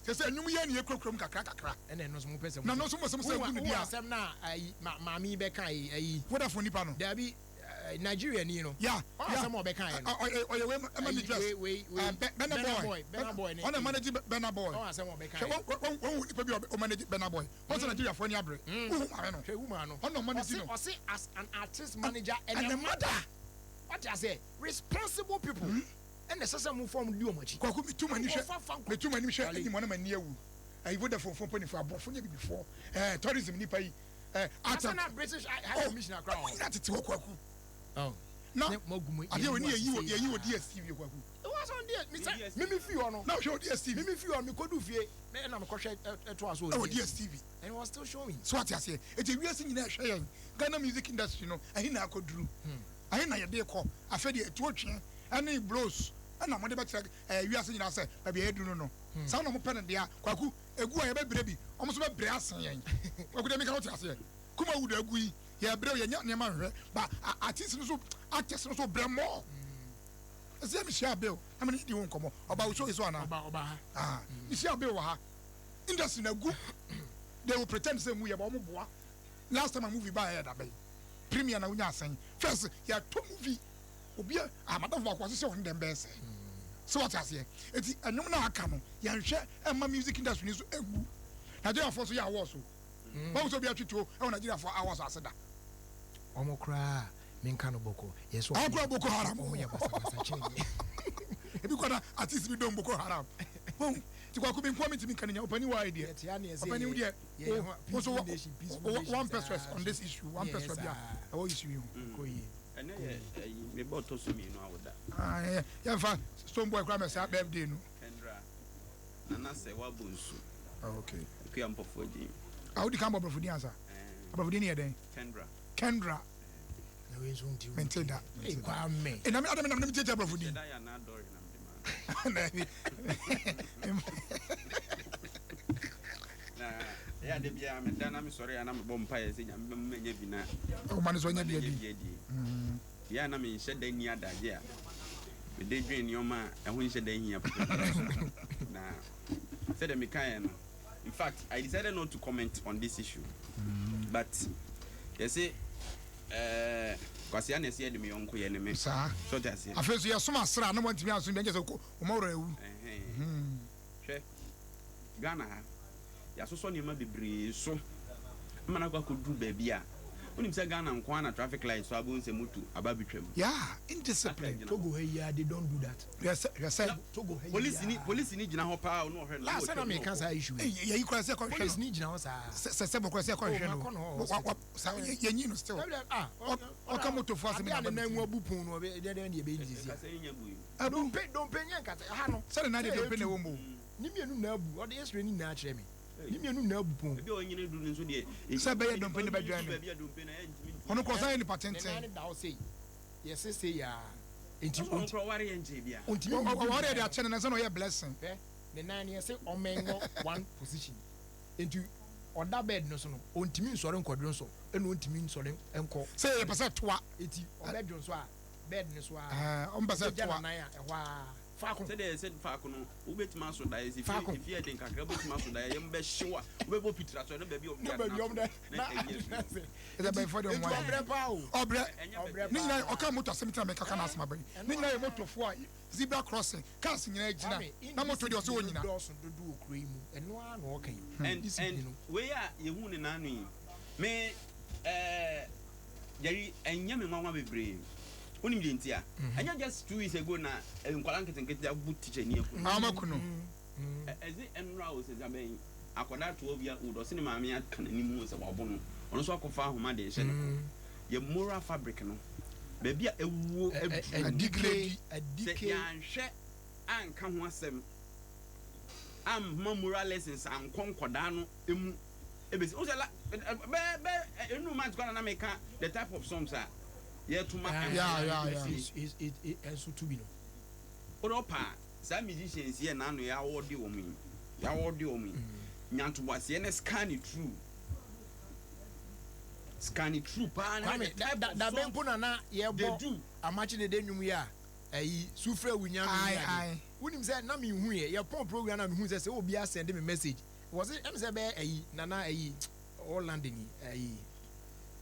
Sesei nnwom yi ani ekurakura mu kakra kakra. Ɛna ɛno nso mo pɛ sɛ mo. Na ɛno nso mo pɛ sɛ mo sɛ gu no bi a. Wo asɛm na ayi ma maame yi bɛka yi ayi. Vodafone nipa no. Dabi Nigeria ni no. Ya ya. Asɛm a ɔbɛka yɛ no. Ɔyɛ wei ɛma mi dress. Wei wei wei. Burna Boy. Burna Boy ne. Ɔna manage Burna Boy. Ɔn asɛm a ɔbɛka yɛ. Hwɛ wɔn wɔn nipa bi a ɔmanage Burna Boy. Wɔn sɛ Nigeria fo ani abere. Wohu maame no. Hwɛ woman no. Ɔna ɔmanage no. Ɔse ɔse as an artist manager and a mother. Wate aseɛ responsible people. Ɛna ɛsɛ sɛ mo fɔm di wɔn akyi. Kwaku metu m'ani hwɛ metu m'ani hwɛ anim ɔna m'ani awu ɛyi Vodafone fo mpanyinfoɔ aborɔfo ne abibifoɔ ɛɛ tourism nipa yi ɛɛ ata na British High Commissioner kora wɔn nyinaa tete hɔ Kwaku na adeɛ wɔ ni yɛyi wɔ yɛyi wɔ DSTV Kwaku. was on DS me sɛ me me fi hɔ no. Na ɔhwɛ wɔ DSTV. Me me fi hɔ no me kɔ du fie na ɛna me kɔ hwɛ ɛtoa so wɔ DSTV. And it was still showing. So wate aseɛ? Eti wiase nyinaa ɛhwɛ yɛn. Ghana music industry no ɛhe na akɔduru? Ɛhe na yɛde rekɔ? Afei deɛ ɛtuo tweɛ ɛne blows ɛna wɔde bɛkyerɛ ɛɛ wiase nyinaa sɛ baabi a yɛaduru no no. Saa na wɔpɛ no deɛ a, Kwaku, ɛgu a yɛbɛbrɛ bi, wɔn nso bɛbrɛ asen yɛn. Kwaku deɛ meka no wote aseɛ? Kumawood agu yi, yɛbrɛ o, yɛnya nneɛma nhwɛ, but artist no nso, actors no nso brɛ more. Ɛsɛ mehyia Bill na mene di ho nkɔmmɔ. Ɔba wo show yi so anaa? Ɔba, ɔba ha. Ah, mehyia Bill wɔ ha. Industry na gu. They will pretend sɛ ngu yɛ ba wɔn boa. Last time a movie ba yɛ da bɛn? Premier na wonya asɛn. First yɛtɔ movie. Obi a ah madamfo baako ahyehyɛ wɔn dɛm bɛyɛ sɛ. Sɛ wɔte aseɛ. Eti ɛnwom na aka no yɛnhwɛ ɛma music industry ni so engu. Nigeriafoɔ nso yɛ awards o. Wɔn sɛ obi atwe tuo ɛwɔ Nigeriafoɔ awards ase da. Wɔn koraa menka no bɔkɔ yɛ so ɔmo kura Boko Haram ɔmo yɛ basabasa kyɛn yɛ. Ebi kɔ na artist bi dɔn Boko Haram. Wɔn ti kwaku mi nkoa mi ntumi nka ne nya ɔpani wa deɛ ɔpani wo deɛ o so one person on this issue one person bi a ɛwɔ issue yi ho. Ɛnɛ yɛ ɛyi mi bɔ tɔ so mmienu awoda. Yɛn fa stone boy kura mɛ saa birthday no. Kendra nana sɛ wabɔ nsu. Oh, okay. Kuya mpɔfoɔ din. Ah, wodi kan bɔ aborɔfo din ansa. Aborɔfo din ne yɛ dɛn? Kendra. Kendra. Na wei nso nti. Mente da. Ee Kwame. Ee na mi adam na mi tietie aborɔfo din. Hyɛda yɛ anaa dɔre na mede maa. Dabi. Na ɛyɛ ade biara meda na mesɔre a na mebɔ mpaeɛ sɛ Nyame bɛma manya bi na. Ɔma no so ɔnya bi adi. Bi adi. Yɛ a na menhyɛ da nni adagye a mede dwen nneɛma a ɛho nhyɛ da nhia papa biara so. Na sɛdeɛ mekaeɛ no, in fact, I decided not to comment on this issue. But yɛse eh, Kwasea na ɛsɛ yɛde me yɔnko yɛ ne me. Saa. So ɔte aseɛ. Afei nso yɛsom asra na wantumi ansom bi ɛnkyɛ sɛ wɔn awura awu. Ɛhɛn. Hwɛ, Ghana ha, yɛasosɔ nneɛma bebree so ama no akɔ akɔduru baabi a, wonim sɛ Ghana nko ara na traffic light so a wobɛhu sɛ moto aba abɛtwam. Yeah, indiscipline. Aka gyina hɔ. Togo ha yi ara, they don't do that. Hwɛ sɛ, hwɛ sɛ. Togo ha yi Polisini, ara. polisini gyina hɔ paa o, na ɔhwɛ no, na Last time na watwam na meka ɔkɔ. saa issue yi. Yɛyi koraa sɛ kɔhwɛ no. Polisini gyina hɔ saa. Sɛ sɛ sɛ bɔkɔ sɛ kɔhwɛ Oh, no. makɔ no hɔ Wa wa hospital. saa yɛnyi no still. Dabi dabi, ah, Ɔka motofo asɛm adeɛ na a ne aba nan ne mu abu pon no, ɔbɛ ɛdeɛ deɛ ɛbɛyɛ ne sisi a. Kasa yi nya bu yi. Abu. Dompe, dompe nyɛ nkasa, ha no. Sɛde na deɛ Sɛ dompe na ɛyɛ ɛwɔ mu o. Ne mmienu nyinaa abu, ɔde x-ray ne nyinaa kyerɛ me. Ne mmienu nyinaa abu pon. Ebi a ɔnyini duru no nso deɛ. Sɛ ɛbɛyɛ dompe no bɛdwɛn no. Baabi a dompe no ɛyɛ ntumi ntu. Ɔno koraa ɔsan yɛ nipa Ne nan tenten. no da hɔ sei, yɛse sei aa, nti Ɔno ɔnti koraa ɔware yɛ nkyɛn bia. ɔntumi mmubu ne Ɔware nan de no. akyɛ no nansa na ɔyɛ blessing. Hwɛ, ne nan no yɛse ɔmmɛn wɔ one position, nti ɔda bed no so no, ɔntumi nsɔre nkɔdwonsɔ, ɛna ɔntumi nsɔre nkɔ. Sɛ yɛpɛ sɛ toa. Nti ɔbɛdwonsɔ a, bed no so aa, Ɛɛ, ɔmpɛ sɛ ɔbɛgya toa. ne nan a, ɛhɔ aa, faako. Sɛdeɛ ɛsɛ faako no, wobɛtumi aso daeɛ sɛ Faako. fie fie ɛden kakra wobɛtumi aso daeɛ yɛm bɛhyew a wobɛbɔ pitira so ɛno baabi a ɔmde Ne baabi a ɔmde na ɛyi afiri hɔ. Ɛsɛ bɛnfɔ deɛ Nti ɔmo ayɛ. ɔbrɛ paa o. Ɔbrɛ. Ɛnyɛ Ɔbrɛ bɛtɛ. Ne nyinaa ɔka moto asɛm ti na mɛka ka n'asɛm aba yi. Ne nyinaa yɛ motofoɔ a zebra crossing cars nyinaa gyina Kwame, na moto deɛ ɔsɛ indiscipline ɔnyina. dɔɔso dodo wɔ kuro yi mu. Ɛno ara na ɔka yi. And Discipline and no. wei a yɛhu ne n'ano yi me ɛɛ Jerry ɛnyɛ me nwanwa bebree wonim deɛ nti a ɛnyɛ just 2 weeks ago na nkwadaa nketenkete abu teacher ni aku Ah, ɔmo aku no. Ɛdze ɛnora o sɛ dabɛn akwadaa 12 year old ɔse ne maame aka n'anim sɛ wabo no ɔno nso akɔfa ahoma de ɛhyɛ ne kɔn yɛ moral fabric no baabi a ɛwuo aduru Adegrade. sɛ Adike. yɛanhwɛ anka ho asɛm amma moral lessons ankɔ nkɔdaa no emu ebesi o sɛ la bɛɛ bɛɛ enu month kora na meka the type of songs a yɛtuma Yeah. Ɛnso tu bi no. O de ɔpa saa musicians yɛ n'ano yɛ awɔde wɔn yi yɛawɔde wɔn yi nyantoboaseɛ ne scan it through scan it through paa na Kwame, the type of da bɛn songs po na na they yɛbɔ do. amakye dede nnwom yi a ɛyi sufrɛ wunya mi Aye, ni ade. aye. Wonim sɛ na mehu yɛ yɛpɔn program na mehu sɛ sɛ obi asɛnde me message wɔ se ɛm sɛ bɛyɛ ɛyi nana ɛyi all London yi ɛyi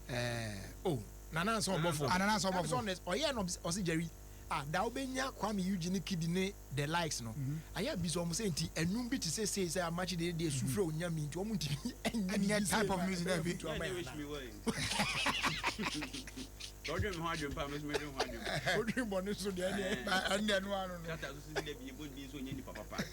ɛɛ oh nana nsa ɔbɔfo. Ah, Nana Nsa Ɔbɔfo. Ɛm sɛ ɔyɛ no ɔse Jerry ah da wobɛnya Kwame Eugene Kidi ne the likes no ayɛ bi sɛ ɔmo sɛ nti ɛnwom bi te sɛ sei sɛ amakye dede deɛ sufrɛ wunya mi nti ɔmo ntumi ɛnyɛ Ɛnyɛ biribi type sei of ma music ɛbɛyɛ that be- afutuo ama Yeah, yɛn they wish anaa? me well. Sɛ ɔdwen me ho adwen pa a, me nso medwen ho adwen pa. Odwen bɔne so deɛ ɛneɛ. Ba ɛndeɛ no ano no. Shata nso sisi dɛ bi yɛbɔ din sɛ ɔnyɛ nipa papa.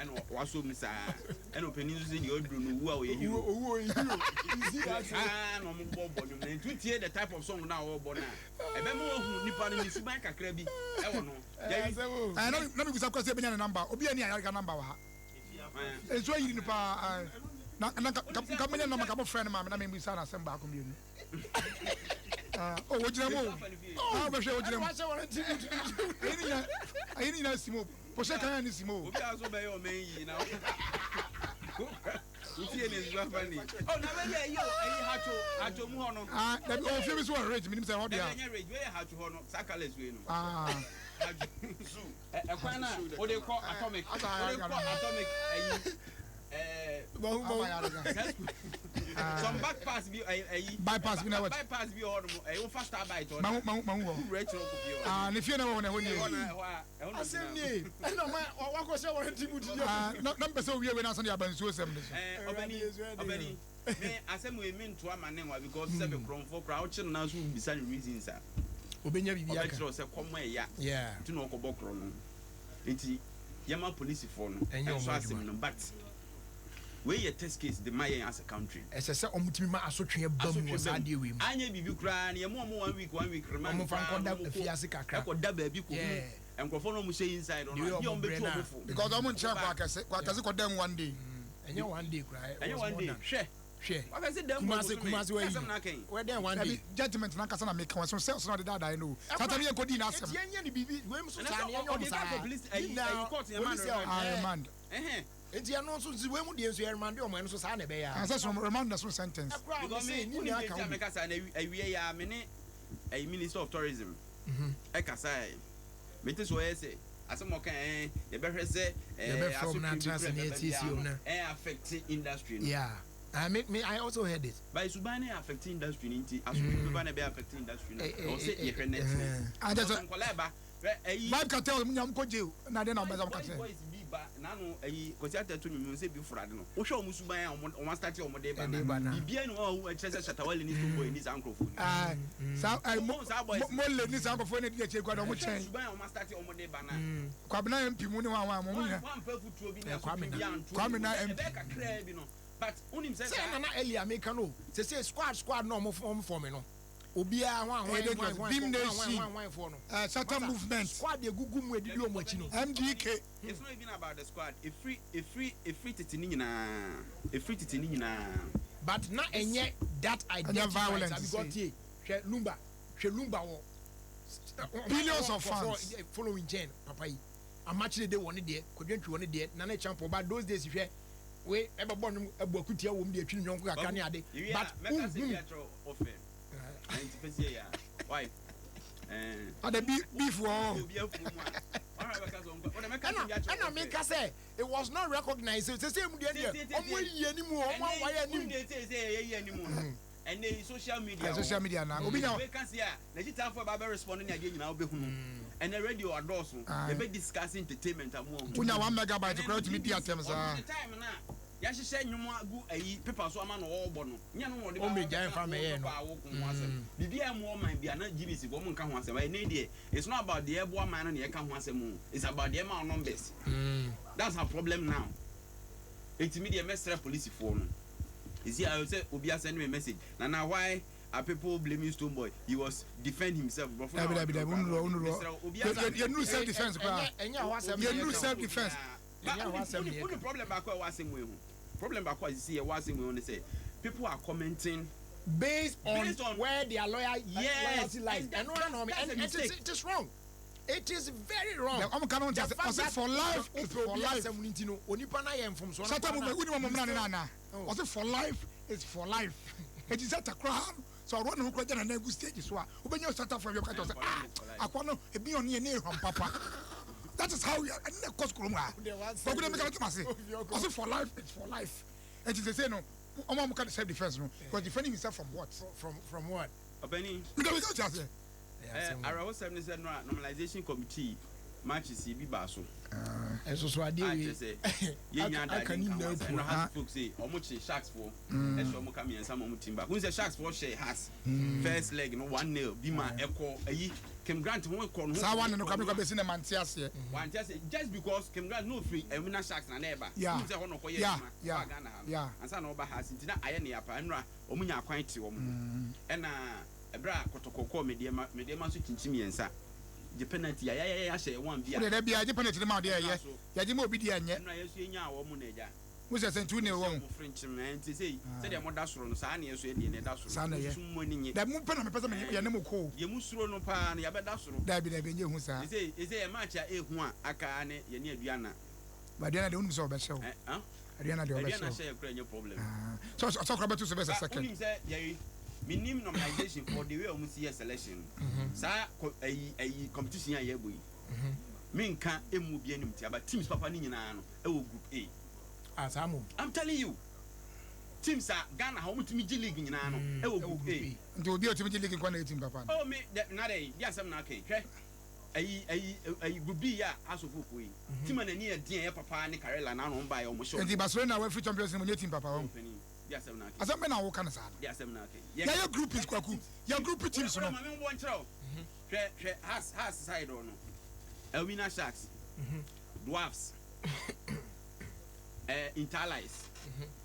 Ɛna wasɔ mu saa. Ɛna ɔpanin nso sɛ deɛ ɔduru no owu a ɔyɛ hero. Owu ɔyɛ hero. You see that? Saa na ɔmo bɔ bɔ nnwom no. Nti wotie the type of song no a ɔrebɔ no a, ɛbɛma wahu nipa no ne suban kakra bi ɛwɔ no. There is. Ɛɛ na na mebisa koraa sɛ yɛbɛnya ne number. Obi ani Ayariga number wɔ ha. Nsuo ayiri no paa ae. Na na nka nka menya number nka mofrɛ no ma me na mebisa no asɛm baako mmienu. Ah, oh, wogyina mu o. Ah, wobɛhwɛ wogyina mu. Ayi ne nyinaa ayi ne nyinaa si mu o. Pohyɛ kan ne si mu o. Obi a so bɛyɛ ɔman yi na wotie ne nso afa ni. Oh, na bɛyɛ ayi o, ayi hatcho, hatcho mu hɔ no. Ah, dabi ɔwɔ fie bi so wɔ ridge, menim sɛ ɛhɔ deɛ a. Dabi ɛnyɛ ridge, wei yɛ hatcho hɔ no, saa colours wei no. Ah. Hatcho, ɛkwan na wode kɔ atomic, wode kɔ atomic ayi. Some back pass bi ayi. Bypass bi na wɔ. Bypass bi wɔ hɔ nom, ɛyi wofa star bite hɔ. Mahu mahu mahu hɔ. Wura akyire ɔkɔ fie hɔ. Ah, ne fie na wɔ hɔ na ɛhɔ nie. Ɛhɔ na ɛhɔ a ɛhɔ na Asɛm nie, ɛna ɔma wakɔ hyɛ wɔn ti mu ti yɛ. Ah, na na mpɛ sɛ owie wei na asan de aba nsuo sɛm no so. Ɛɛ ɔbɛni ɔbɛni me asɛm wei me ntoa ma ne nwa because sɛ me korɔnfoɔ koraa wokye no na so bisa no reasons a. Obenya biribi aka. Ɔbɛkyerɛ wo sɛ kɔm ɛya. Yeah. Nti na ɔkɔbɔ korɔ no. Nti yɛma polisifoɔ no Ɛnyɛ ɛnsɔ wɔn asɛm adwuma. no but wei yɛ test case de ma yɛn as a country. Ɛsɛ sɛ wɔn tumi ma asotweɛ ba mu wɔ Asotwe saa ba mu. adeɛ wei mu. Anyɛ biribi koraa no yɛma wɔn one week one week remand Wɔn mfa koraa nkɔda na wɔn kɔ afiase kakra. ɛkɔ da baabi kɔ hu Yeah. nkurɔfoɔ no a wɔn hyɛ inside hɔ The no way a, bi a wɔn wɔn brɛ bɛtu no a. wɔn fo. Because ɔmo nkyerɛ Wɔn ba. Kwakɛse, Kwakɛse kɔ dam one day. Ɛnyɛ one day koraa, it Ɛnyɛ was one more day. than. Hwɛ. Hwɛ. Kwakɛse dam wɔ Kumasi bosome. Kumasi wɔ Asɛm yi. na aka yi. Wɛ dɛn one Dabi day. judgement nankasa na meka wɔn so sɛ ɔsɛ na ɔde daadae no o. Saa tam yɛn kɔ di n'asɛm. Eti yɛnyɛ ne biribi wei nso Ɛnɛ saa sɛ ne yɛnyɛ ɔde ɔmo kɔ saa. police ayi Nyinaa ayi court yɛn ma police no yɛ remand. Ah, ɔmo. remand. Ɛhɛn. Eti ɛno nso nti wei mu deɛ nso yɛ remande ɔmo ɛno nso saa na ɛbɛyɛ a. Ansɛ so remand na so sentence. Ɛkora a Because me me se ne wonim nyinaa deɛ ka nti a ho bi. meka saa na awie yi a me ne ɛyi minister of tourism ɛkasaɛ mete sɛ ɔyɛ sɛ asɛm a ɔka ɛɛ yɛbɛhwɛ sɛ ɛɛ Yɛbɛfrɛ ɔmo na asotwe bi atena ase kura na bɛba yɛasiesie biara ɔmo no na. ɛɛ affect industry no. Yeah. I mean, me, I also heard it. But suban no affect industry no nti asotwe bɛba na ɛbɛyɛ affect industry no Eh, eh, ɛwɔ sɛ eh, yɛhwɛ next eh, year. Ah, that's Because a- nkɔla ɛba hwɛ ɛyi Vibe cartel mu nyam kɔ jail na adeɛ na ɔmo bɛsa ɔmo ka boys kyerɛ. boys bi ba n'ano ɛyi Kwasi Arthur to nwom sɛ bi fura de no wohwɛ ɔmo suban a ɔmo ɔmo asate ɔmo de ba Ɛde ba na na. biribiara ni hɔ a ɛkyerɛ sɛ Shatta Wale ne Stonebwoy ni saa nkorɔfoɔ ni. Ah, saa ɛɛ mo Wɔn saa boys mo le ni saa nkɔfoɔ ne di akyire kura de ɔmo Wohwɛ kyɛn. suban a ɔmo asate ɔmo de ba na. Kwabena MP mu ne wɔn a wɔn a wɔn nyinaa. Wɔn ampa futuo bi na Eh, Kwame asotwe bi na. anto Kwame mu. na MP. Ɛbɛyɛ kakraa bi no but wonim sɛ Sɛ saa nana earlier meka no sɛ sɛ squad squad na ɔmo ɔmo fɔm no obiara hwan Ɛyɛ hwan dangerous. hwan hwan Beam hwan Nation. hwan hwan foɔ no. Shatta Masa, movement. Squad egugu mu edidi ɔmo akyi no. MDK. It's not even about the squad. Efiri efiri efiri tete ne nyinaa. Efiri tete ne nyinaa. But na ɛnyɛ that identity violent, right, see. because tie hwɛ Lumba hwɛ Lumba wɔ Billions of fans. following chain papa yi amakyere de wɔ ne deɛ kwadwantwi wɔ ne deɛ nana champo ba those days hwɛ wei ɛbɛbɔ nnwom abu akutia wɔ mu de atwi ne nyɔnko kakra ne ade Iwi a but mɛka sɛ bi nhunu akyerɛ ɔfɛ. Ɛnti pɛ sɛ yɛ a. Why? Ɛɛ. Ade beef wɔ hɔ. Obi afuo mu a. Ɔhwɛ bɛka sɛ ɔnkɔ. Ɔdɛ mɛka sɛ ɛna bi akyerɛ ɛna meka sɛ it was not recognized sɛ sɛ mu deɛ deɛ ɔmo ayi anim o ɔmo awaye anim Ɛnɛ sɛ yɛyi anim no. Ɛnɛ yi social media. Ɛ, social media na obi nya. Weka se a n'akyitafoɔ ba bɛ respond ne adeɛ nyinaa wobɛhunu. Ɛnɛ radio adɔɔso. Aye. Yɛbɛ discuss entertainment amu ɔho. Wonya 1 megabyte koraa wotumi di atɛm saa. Ɔno ne time na yɛahyehyɛ nnwom agu ayi paper so ama no ɔrebɔ no. Nyɛ no na ɔde ba Ɔmmɛgyae mfa mmɛyɛ no. awoko ho asɛm. Biribiara mu ɔman bi a na GBC foɔ ɔmo nka ho asɛm. Ɛnɛ deɛ it's not about deɛ ɛboa man no na yɛka ho asɛm o. It's about deɛ ɛma wo numbers. That's our problem now. Enti me deɛ mɛsrɛ polisifoɔ no. You see, I say obi send me a message. Nana, why are people blaming Stonebwoy? He was defend himself. Brɔfo na Dabi dabi dabi wonuru wonuru. Mesrɛ obi Yɛnuru self defence koraa. ɛnyɛ hɔ asɛm na Yɛnuru yɛka. self defence. But Ɛnyɛ hɔ asɛm na wone yɛka. problem baako a ɛwɔ asɛm wei ho. Problem baako a sisi ɛwɔ asɛm wei ho ne sɛ people are commenting based on where their loyal Yes, loyalty lies. and that- And no, no, that's and a it is mistake. it is wrong. It is very wrong. Ɔmo ka no ho nti The ase fact ɔse that for life is wopɛ for obi life. asɛm no nti no onipa no ayɛ mfomsoɔ no Shatta koraa movement na- wuni wɔn mmerɛ ne nana. Oh. Ɔse for life is for life. Eti Shatta koraa no sɛ ɔrɔ ne ho koraa gya nana egu stage so a wobɛnya Shatta fɔ bi ɔka kyerɛ sɛ ah akwa no ebi ɔne yɛ ne ehwam papa. That is how we are. Ɛne na ɛkɔ sukuu mu ha. Kɔkɔ de mi ka to ma se. Ɔse for life is for life. Eti sese no ɔmo a mo ka self defence no he was defending himself from what? From what? Ɔbɛni Mi ka mi ka kyerɛ ase. awerɛhosɛm ne sɛ no a normalization committee Matches yi bi baa so. Ɛnso so adeɛ A wei kyerɛ sɛ yɛnya aka adagye ne nka ho nyinaa asɛm. pu Ɛno a. Hearts folk sei ɔmo kye Sharks foɔ ɛhyɛ ɔmo ka mmiɛnsa ma ɔmo team baako. Wohu sɛ Sharks foɔ hyɛ Hearts first leg no 1-0 bi ma ɛkɔ ayi Kim Grant ho kɔ no ho. Saa one no kora mekɔ bɛsi na mante aseɛ. Wante ase just because Kim Grant no ofiri Elmina Sharks na na ɛba. Wohu sɛ hɔ na ɔkɔyɛ adwuma baa Ghana ha no ansa na ɔba Hearts nti na ayɛ ne ya paa. Nnora ɔmo nya akwan te ɔmo ho ɛna ɛberɛ a Kɔtɔkɔ kɔɔ Medeɛma Medeɛma nso kyinkyim yɛn nsa gye penalty yayayaya hyɛ yɛn one bi a. Wodeɛ da biara gye penalty no ma wo deɛ Ɛnora ɛyɛ so yɛgye ma obi deɛ ɛnyɛ. Ɛnora yɛn nso yɛnyaa wɔn na agya. Wo sɛ sɛ nti wo ne Yɛhyɛ wɔn. wɔn frenkyem ɛɛ nti sei sɛdeɛ mo da soro no saa na yɛn nso yɛdeɛ no ɛda soro Saa na nti ɛyɛ. mo nso mo ani nye. Dabi mo pɛ na mepɛ sɛ me Ɛɛ yɛne mo kɔ o. Deɛ mo suro no paa no yɛabɛda soro. Dabi dabi ɛnyɛ hu saa. Sesei sesei yɛ match a ɛhu a aka ara ne yɛne Aduana. But Aduana deɛ wonim sɛ ɔbɛhyɛ wo. Ɛ ah Aduana deɛ ɔbɛhyɛ Aduana wo. hyɛ yɛ koraa ɛnyɛ problem. Ah sɛ ɔsɛ ɔkora bɛto so bɛsɛ Ba second. wonim sɛ Jerry menim normalization foɔ the way a wɔn si yɛ selection no saa kɔ ɛyi ɛyi competition a yɛbɔ yi menka ɛmmu obi anim tia but teams papa no nyinaa no ɛwɔ group A. Ah, saa mo. I'm telling you. Teams a Ghana ha wɔn tumi gye league nyinaa no ɛwɔ group A. Nti obi a otumi gye league nkwa na etim papa no. Oh me dɛ na dɛ di asɛm na aka yi hwɛ ayi ayi ayi group B a asofo kɔ yi team a n'ani yɛ den a ɛyɛ papa ne Karela na ano wɔn ba yɛ wɔn hyɛ Nti Barcelona wafiri Champions League mu nye team papa wɔn. Panin di asɛm na aka yi. Asɛm bɛ na woka no saa no. Di asɛm na aka yi. Yɛyɛ groupings kwaku yɛ group teams no. Maame mbɔ nkyerɛ o. Hwɛ hwɛ has has side hɔ no Elmina Sharks Dwarfs eh, Interallies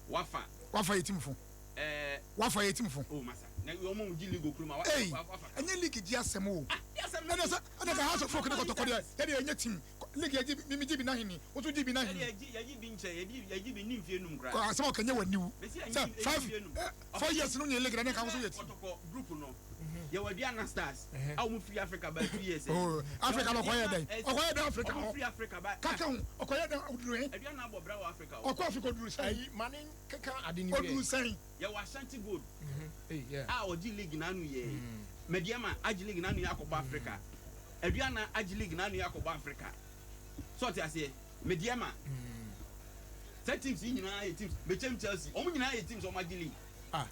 Wafa. Wafa yɛ team fo. Eh, Wafa yɛ team fo. Oh masa na wɔn mu gye league okuro ma. Ei Wafa. ɛnyɛ league gye asɛm o. Ah di asɛm na Ɛna sɛ ɛna sɛ House of Folk ne kɔtɔkɔ deɛ yɛde ɛnyɛ team league yɛgye bi mimi gye bi n'ahini woso gye bi n'ahini. Yɛde yɛgye yɛgye bi nkyɛn yɛgye yɛgye bi ni nfie num koraa. Kɔ asɛm a ɔka nyɛ w'aniwu Mesi ɛnyɛ sɛ bi five nfie num. eh, 4 years no nyɛ league na ne nka woso yɛ team. Kɔtɔkɔ group no yɛwɔ Aduana Stars a wɔn firi Africa ba 2 years. Oh, Africa no ɔkɔyɛ dɛn? Ɔkɔyɛ dɛn Africa Wɔn hɔ? firi Africa ba. Kaka ho ɔkɔyɛ dɛn oduru he? Aduana abɔ bra wɔ Africa o. Ɔkɔ Africa oduru sɛn? Ayi ma ne keka ade ni Oduru sɛn? Yɛwɔ Ashanti Gold Hey, yeah. a ɔgye league n'ano yɛ. Medeama agye league n'ano yɛ akɔbɔ Africa. Aduana agye league n'ano yɛ akɔbɔ Africa. So ɔte aseɛ Medeama. Sɛ teams yi nyinaa yɛ teams Bechem Chelsea wɔn nyinaa yɛ teams wɔn agye league. Ah,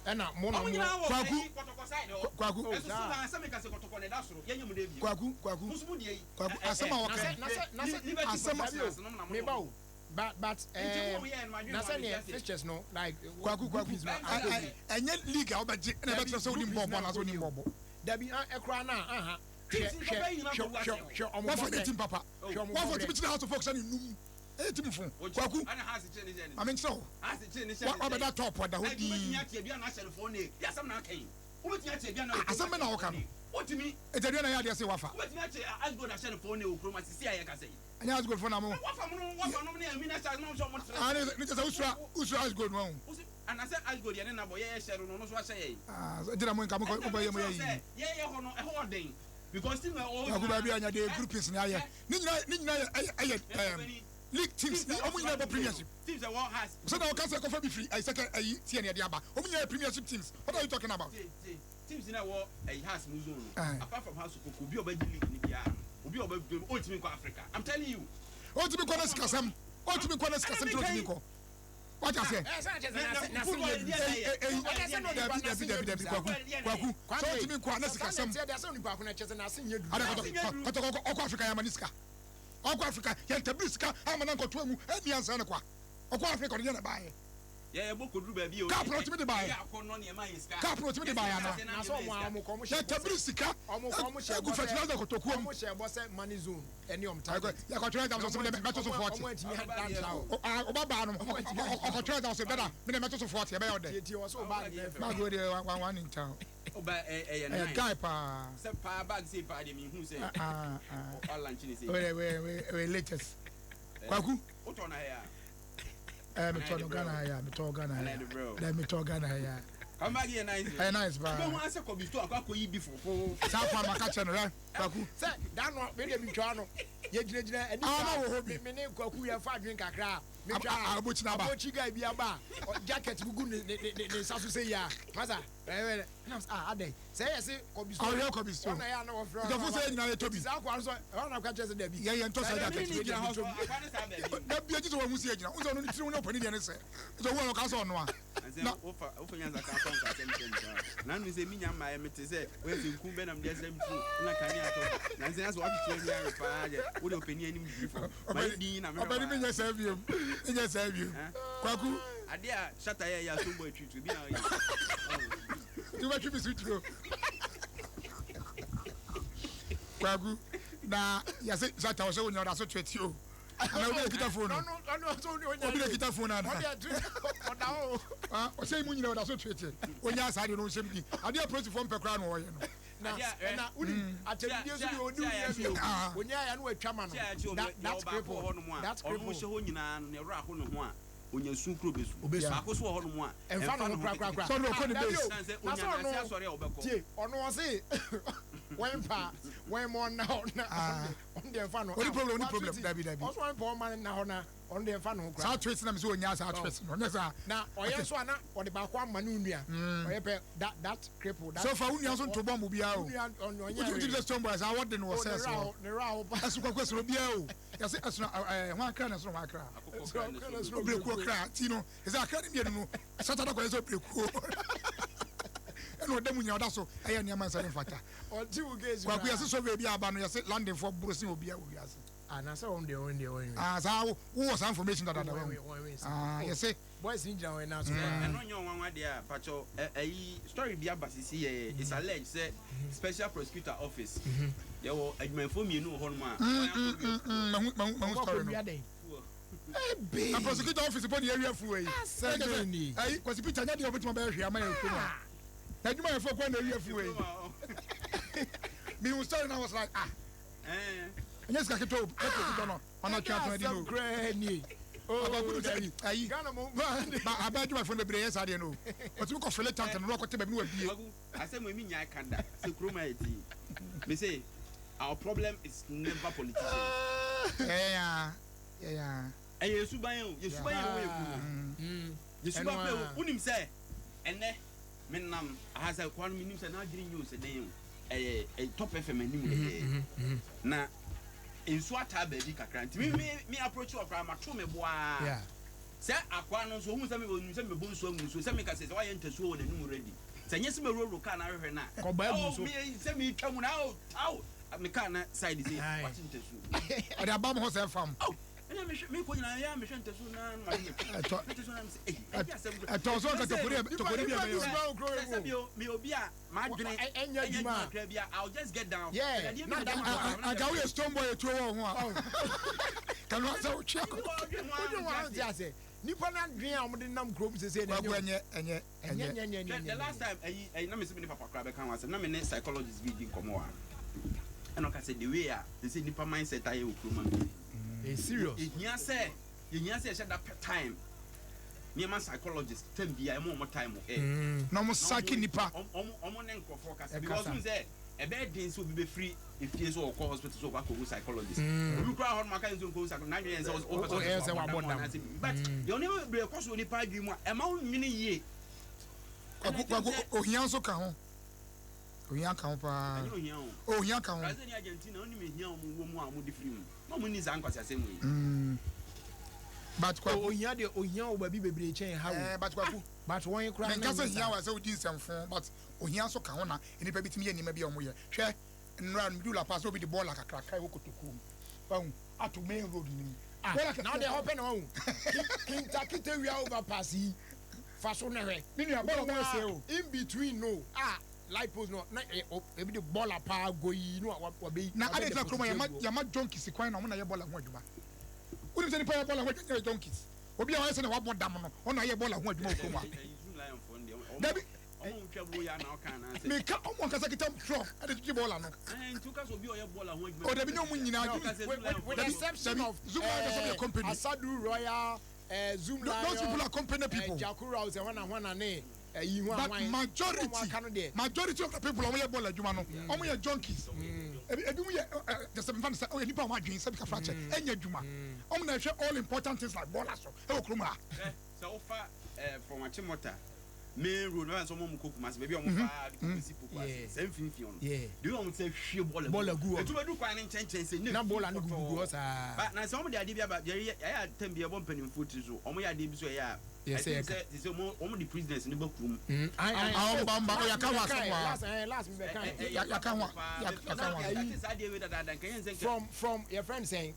ɛna mo na Wɔn mo. nyinaa wɔ Kwaku. ɛyi kɔtɔkɔ side hɔ. Kwaku. Ɛso so na asɛm ka sɛ kɔtɔkɔ na ɛda soro yɛnyɛ mu de bi. Kwaku kwaku Mo nso mo deɛ yi. Kwaku asɛm a wɔka Na sɛ na sɛ Liberty asɛm a- Professionals nom na mo Me ba o. But Nti mo yɛ no adwene na mo sɛ ade neɛ ase. fixtures no like Kwaku kwaku groupings no ɛ- ɛ- ɛnyɛ league a wobɛgye ɛna ɛbɛkyerɛ sɛ wonim bɔɔbɔ anaasɛ wonim bɔɔbɔ. Dabi ah ɛkora na aha. Hwɛ Teams hwɛ nkɔfɛ nyinaa hwɛ kɔ hwɛ ase o. hwɛ ɔmo Wafa ne bɔbrɛ. team papa. Hwɛ ɔmo Wafa bɔbrɛ. tumi kyerɛ House of Folk sɛ ne num ɛyɛ team fo. Kwaku Ɛna Hearts kyerɛ ne hyɛ ne. maame nkyerɛ wo. Hearts kyerɛ ne hyɛ ne. Wabɛda top ɔda hɔ Ɛdi dii. wobɛtumi ate Aduana ahyɛ no fɔɔ ne. Di asɛm na aka yi. Wobɛtumi ate Aduana. Ah, asɛm bɛ na wɔka no. Wotumi. Nti Aduana yɛ adeɛ sɛ wafa. Wobɛtumi ate Asgold ahyɛ no fɔɔ ne wɔ kurom asisi a yɛka sɛ yi. Ɛnyɛ Asgold fo na mo. Wafa mo no wafa nom ne Elmina Sharks na wɔn nso wɔn Ah tena. ne ne kyɛ sɛ wosura wosura Asgold no ahu. Wosi anasɛ Asgold yɛ ne nabɔ yɛyɛ hyɛ no no ɔno nso ahyɛ yɛ yi. Ah gyina mo nka mo kɔ mo kɔ yɛ mo yɛ yi. Yɛyɛ hɔ no ɛhɔ ɔden because team ɛwɔ hɔ Kwaku baabi a nya de groupings ne ayɛ. Ne nyinaa yɛ ɛyɛ ɛyɛ league teams ni ɔmo nyinaa bɔ premiership. Teams ɛwɔ Hearts. Sɛ na ɔka sɛ kɔfa bi firi ɛyɛ sɛkɛ ɛyi tiɛ ne ɛde aba. Ɔmo nyinaa yɛ premiership teams. What are you talking about? Tie tie teams na ɛwɔ ɛyi Hearts mu zone no Ɛn. apart from Hearts koko obi a ɔbɛgye league ni biara no obi a ɔbɛ ɔntumi nkɔ Africa I'm telling you. Ɔtumi kɔ ne sikasɛm. Ɔtumi kɔ ne sikasɛm tí ɔtumi kɔ. Wate aseɛ. Ɛ sɛ kyerɛ sɛ na Football se deɛ na yɛ. Eyi dabi dabi dabi dabi kwaku kwaku sɛ ɔtumi nkɔ a ne sikasɛm. Sɛ sɛ onipa ko na kyerɛ sɛ n'ase nyɛ duru. Ada kɔtɔ kɔtɔ ɔkɔ Africa yɛ ama ne sika. Ɔkɔ Africa yɛn tabiri sika ama na nkɔto emu ɛni ansa ne kwa. Ɔkɔ Africa ɔde yɛ na baayɛ. Yɛ yɛ bɔ koduru baabi o. Cup na ɔtumi de baayɛ. Yɛ akɔ nɔ nneɛma yɛ sika. Cup na ɔtumi de baayɛ ana. Na sɛ ɔmo a ɔmo kɔ ɔmo hyɛ Yɛn tabiri sika ɔmo kɔ ɔmo hyɛ egu bɔ sɛ fertilizer kotokuo mu. ɔmo hyɛ bɔ sɛ money zone ɛne ɔmo target. Yɛkɔtwerɛ exam sɛ ɔmo mɛto so 40. Ɔmo antumi antra o. Ɔba baa no ɔkɔtwerɛ exam sɛ dada mi na mɛto so 40 ɛbɛyɛ ɔdɛ. Tie tie wɔ so ɔbaa ne fɛ. Bag wo deɛ one one in town. Ɔba ɛ ɛyɛ Ɛyɛ nine. guy paa. Sɛ paa bag se paa deɛ mi hu sɛ. Ah ah. Ɔlanchi ne se. Wei wei wei wei latest. Kwaku. Wotɔ na yɛ a. Ɛɛ metɔ no Ghana ha ya metɔ Ghana ha ya. Dɛ metɔ Ghana ha ya. Kan bag yɛ nice. Ɛyɛ nice paa. Bɛhu asɛ kɔ bi store akɔ akɔ yi bi fofo. Saa kwan maka kyerɛ no hwɛ kwaku. Sɛ dano mi de mi twa no yɛ gyinagyina ani Ah, na wɔ hɔ bi. mi ne kwaku yɛ fa adwene kakra a mi twa Abokyi n'aba. abokyi guy bi aba a jacket gugu ne ne ne ne nsa so sɛ yia masa ɛɛ ɛnam sɛ ah adɛ sɛ ɛyɛ se kɔbi store Ɔhwɛ kɔbi store. ɔna yɛ ana wɔfrɛ Ntɔfo sɛ yɛn nyinaa yɛ tobi. saa akwa no so ɛhɔ na akwa kyerɛ sɛ dabi Yɛn yɛn tɔ saa jacket. Mi ni gyina hɔ so akwa ne saa baabi. Dabi agye sɛ wɔn ho si agyina. N sɛ ɔno ne tiri ho ne ɔpanin deɛ ne sɛ. Sɛ owó ɔno ɔka sɛ ɔno a. Na wofa wofa nyansa ka fa nka asɛm kyerɛ me saa. Na nu sɛ minya mmaeɛ mete sɛ woyɛ sɛ nku bɛ nam de asɛm tu na kanea atɔ nansi na sɛ watwitwi ani awe paa deɛ wode ɔpanin anim didi fam mayɛ din na mehwɛ Ɔbɛni mi nyɛ saa biom, nyɛ saa biom. Kwaku. Adeɛ a Shatta yɛ yɛ a Stonebwoy twi tu ebi na ɔyɛ. Ti wobɛtwe me so tuo. Kwaku na yɛse Shatta ɔsɛ wonya ɔda so tweete o. Ana obi na kita phone no? Obi na kita phone ana? Ɔsɛ yi mu nyina ɔda so tweete. Onya saa deɛ no ɔnhyɛm di. Adeɛ a polisifoɔ mpɛ koraa na ɔyɛ no. Na na wonim atɛmdie nso deɛ ɔni wo nua bio. Ɔnya ya na watwa ma no. That cripple. That cripple. Ɔno hyɛ hɔ nyinaa no na ɛwerɛ aho ne ho a onya su kuro bɛsu. Obesu. Baako so wɔ hɔnom a Ɛmfa ne ho korakorakora. Sɛ ɔno ɔkɔ ne Ah, dabi base. o. Sane sɛ Na onya sɛ nase ɔno asɔre a ɔbɛkɔ. tie ɔno ɔse wɔn mpa wɔn ma ɔnna hɔ na ɔno deɛ ɛmfa no. Ɔni problem, ɔni Ah, problem. watweet. Dabi, dabi. Ɔso wɔn mpa ɔma no nna hɔ na ɔno deɛ ɛmfa ne ho koraa. Saa tweet na me sɛ onya saa tweet no. Ɔnyɛ saa. Na ɔyɛ nso a na ɔde baako ama ne nua. Ɔyɛ pɛ that that cripple. That So far wo nua nso nto bɔmbo biara o. Wo nua ɔno ɔnyɛ Wotumi hwee. sɛ Stonebwoy saa wɔde no wɔ Oh, ne sɛs werɛ hɔ. aho ne werɛ aho pa. Ɛso kwaku ɛsono biara o. Yɛse ɛsono ɛɛ hwan kra na ɛsono hwan kra. Akokɔ kra ne so Obrekuo kra ti no. Ɛsɛ akra ne mmienu no. Shatta da kɔyɛ sɛ obrekuo. Ɛna ɔda mu nyina ɔda so ɛyɛ nneɛma nsa ne mfata. Ɔnte wo case Kwaku koraa. yɛse survey bi aba no yɛse Londonfoɔ boro sen obiara wɔ wiase. Ah, na sɛ wɔn deɛ wɔn deɛ wɔn Ah, saa wo wowɔ saa information dadada Wɔn wɔn. wɔn wɔn Ah, yɛse boys ni gyina wɔn nan so. Ɛno nyɛ ɔnwanwa deɛ a pakyɛw ɛyi story bi aba sisi yɛ it's alleged sɛ special prosecutor office yɛwɔ adwumayɛfoɔ mmienu wɔ hɔnom a wɔn akɔ wie mahu mahu mahu Wɔn story akɔ no. wia dɛn? Ebe. Na prosecutor office po ne yɛwia fuo yi. Asɛm bɛn ni? Ayi Kwasi Peter nyɛ deɛ ɔbɛtumi abɛyɛ hwee ama yɛn kurom a. Na adwumayɛfoɔ kɔ na awia fuo yi. Mehu story na I was like ah. Ɛnyɛ sika ketewa o, prosecutor no ɔno atwe ato adi no. Asɛm koraa nie. Oh, Abagudu sɛ dabi. ayi. Ghana mo ba. Ba aba adwumayɛfoɔ no bebree yɛ saa deɛ no o. Ɔtumi kɔ fele tank no na wakɔte baabi na wabie. Kwaku asɛm emi nya ka da sɛ kurom ayɛ ti me say our problem is never politicians. Ɛyɛ yɛ. Ɛyɛ esuban o, yɛsuban yɛ wɔ yɛ kurom. Yɛsuban pɛ o, wonim sɛ ɛnɛ menam aha sɛ kwa no menim sɛ n'adwene nyɛ o sɛ dɛn o. Ɛyɛ Top FM anim hɛɛ. Na nsuo ataa baabi kakra nti me me me approach wɔ koraa mato me boaa. Sɛ akoa no nso ohun sɛ me onim sɛ mebɔ nsuo agu nsuo sɛ meka sɛ sɛ wayɛ ntasuo wɔ n'anum ready. Sɛ nyɛ sɛ mewurawura kaa na ahwehwɛ no a. Kɔbaa agu Oh, so. me sɛ metwa mu na aw aw me kaa na side sɛ wate ntasuo. Ɔde aba mo hɔ sɛ fam. Oh, ɛna mehwɛ mekɔ nyinaa yɛ a mehwɛ ntasuo na na mayɛ. Ɛtɔ Ntasuo na mesɛ ei ɛdi asɛm kura. ɛtɔ so nka tokori tokori bi a ɛbɛyɛ. Sɛ sɛ bio me obi a m'adwene Ɛnyɛ adwuma. kakra bi a I'll just get down. Yeah, Ɛdeɛ bi na na that- dɛm akɔ a, Anka woyɛ Stonebwoy etuo wɔ wo ho a. Kanu asɛ wotwe akɔ. Wodwen wɔn ante ase. Nipa na adwene a wɔde nam kurom sese na Kwaku ɛnyɛ. ɛnyɛ ɛnyɛ Ɛnyɛ ɛnyɛ. nyɛ nyɛ Hwɛ, nyɛ. the last time ɛyi ɛyi na me sɛ me ne papa koraa bɛka ho asɛm na me ne psychologist bi di nkɔmmɔ wɔ ha ɛna ɔka sɛ the way a they say nipa mindset ayɛ wɔ kurom a It's serious. yɛhia sɛ yɛhia sɛ yɛhyɛ da pɛ time nneɛma psychologist time bia ɛmo ɔmo time wɔ air Na ɔmo saki nipa. ɔmo ne nkurɔfoɔ kasa Ɛkasa. because n sɛ ɛbɛyɛ den sɛ obi bɛfiri efie sɛ ɔkɔ hospital sɛ ɔkɔ akɔhu psychologist obi kura hɔ nom aka sɛ ɔnkɔhu psychologist n'adwene yɛn sɛ ɔpɛ sɛ Ɔyɛ sɛ wabɔ dam. anaasɛ biribi. But deɛ ɔnneɛma bebree kɔ so wɔ nipa adwene mu a ɛma wo nwene yie. Kwaku kwaku ohia nso ka ho. Ohia ka ho paa. Ɛnyɛ ohia o. Ohia ka ho. Brazil ne Argentina wonim ehia a ɔmo wɔ mu a ɔmo de firi mu na ɔmo nni saa nkwasiasɛm wei. But kwaku. Ohia deɛ ohia wɔ baabi bebree kyɛn ha o. But kwaku. But wɔn koraa Menka sɛ hia wɔ sɛ wodi nsɛmfo but ohia nso ka ho na nnipa bi tumi yɛ nneɛma bi a wɔn yɛ. Hwɛ nnura no medu La Paz na obi de bɔɔla kakraka ɛwɔ kotokuo mu. Wahu ato main road no mu. Ah, Bɔɔla na ɔde ɛhɔ pɛ na wahu. Kintakite wia overpass yi fa so na hwɛ. Me nua bɔɔla bɛyɛ sɛ o. In between no ah light post no na ebi de bɔɔla paa go yi no a wabɛyi. Na ade tena kurom a yɛma yɛma junkies kwan na wɔn na yɛ bɔɔla ho adwuma. Wonim sɛ nipa yɛ bɔɔla ho adwuma yɛ junkies. Obi a ɔyɛ sɛ na wabɔ dam no ɔna ayɛ bɔɔla ho adwuma wɔ kurom a. Dabi. Ɔmo ntwa bo ya na ɔka anaasɛ. Meka ɔmo ankasa kita trɔ ɛde twitwi bɔɔla no. Ɛn nti woka sɛ obi a ɔyɛ bɔɔla ho adwuma. O dabi nye ɔmo nyinaa. Woka sɛ Zoom Lion With the exception of Zoom Lion doesn't be a company. Asadu Royal, Zoom Lion. Those people are company people. Jakura House, Hwana Hwana ne Yi Hwan But Hwan. majority, Ɔmo aka no deɛ. majority of the people ɔmo yɛ bɔɔla adwuma no, ɔmo yɛ junkies. Ebi ebi mu yɛ ɛ ɛ sɛ nfa no sɛ ɔyɛ nipa a ɔmo adwene sɛbi kafra kyɛ ɛnyɛ adwuma. Ɔmo na ɛhwɛ all important things like bɔɔla so ɛwɔ kurom ha. Ɛ sɛ wofa from Achimota main road na sɛ ɔmo mu kɔ Kumasi baabi a ɔmo fa de kɔ si Poku ase sɛ mfimfini no. Yeah. De ɔmo sɛ hwie bɔɔla Bɔɔla gu hɔ. Etu bɛdu kwan ne nkyɛnkyɛn sɛ ne Na fi bɔɔla no pɔtɔɔ. gugu hɔ saa. Ba na sɛ ɔmo de adeɛ bi aba yɛ yɛ yɛ atam bi ɛbɔ mpanimfoɔ tiri so ɔmo yɛ adeɛ bi so ɛyɛ a Yɛ I sɛ think yɛka. sɛ sɛ ɔmo ɔmo de prisoners no ba kurom. Ayi ayi. Ah, ɔmo ba- ɔmo ba- Last yɛaka ho mi asɛm bɛkae, wɔ ha. last last mi bɛkae. Yɛaka ho a- yɛaka ho asɛm. Yɛate saa deɛ wei dadaada nka yɛn sɛ nka From your friend saying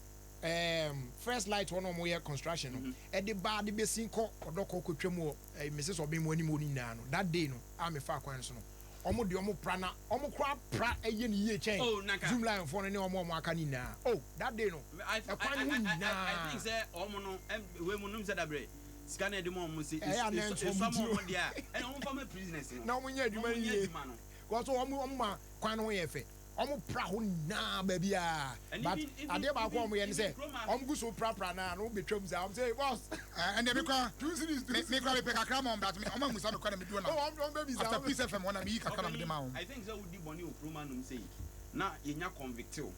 first light wɔn a wɔyɛ construction no ɛde baa de bɛsi kɔ ɔdɔkɔ kɔtwa mu wɔ Mrs Ɔbɛn mu anim hɔ no nyinaa no, that day no a mefa kwan so no, ɔmo de ɔmo pra na ɔmo kora pra ɛyɛ ne yie kyɛn Oh, nanka. Zoom line foɔ no ne ɔmo a ɔmo aka ne nyinaa. Oh, that day no, ɛkwan no ho I nyinaa think sɛ ɔmo no wei mu nom sɛ dabrɛ sika na ɛde ma ɔmo se Ɛyɛ anan nso ɔmo esua ma ti o. ɔmo deɛ a ɛna ɔmo fa ma prisoners no na ɔmo nyɛ adwuma Ɔmo no nyɛ yie adwuma no. kɔsɔ ɔmo ma kwan no ho yɛ fɛ, ɔmo pra hɔ nyinaa baabi a, And but adeɛ baako a ɔmo yɛ ne sɛ even kurom a- ɔmo gu so prapra naa na ɔmo betwam saa, ɔmo sɛ, "Boss." Ɛnna mi kora 2 cedis. Mi kora mi pɛ kakra ma wɔn, but ɔmo amusa mi kora na mi du Oh, na ɔmo bɛ bisa. After Peace FM hɔ na mi yi kakra na mi de ma wɔn. I think sɛ wodi bɔne wɔ kurom anom sei na yɛnya convict o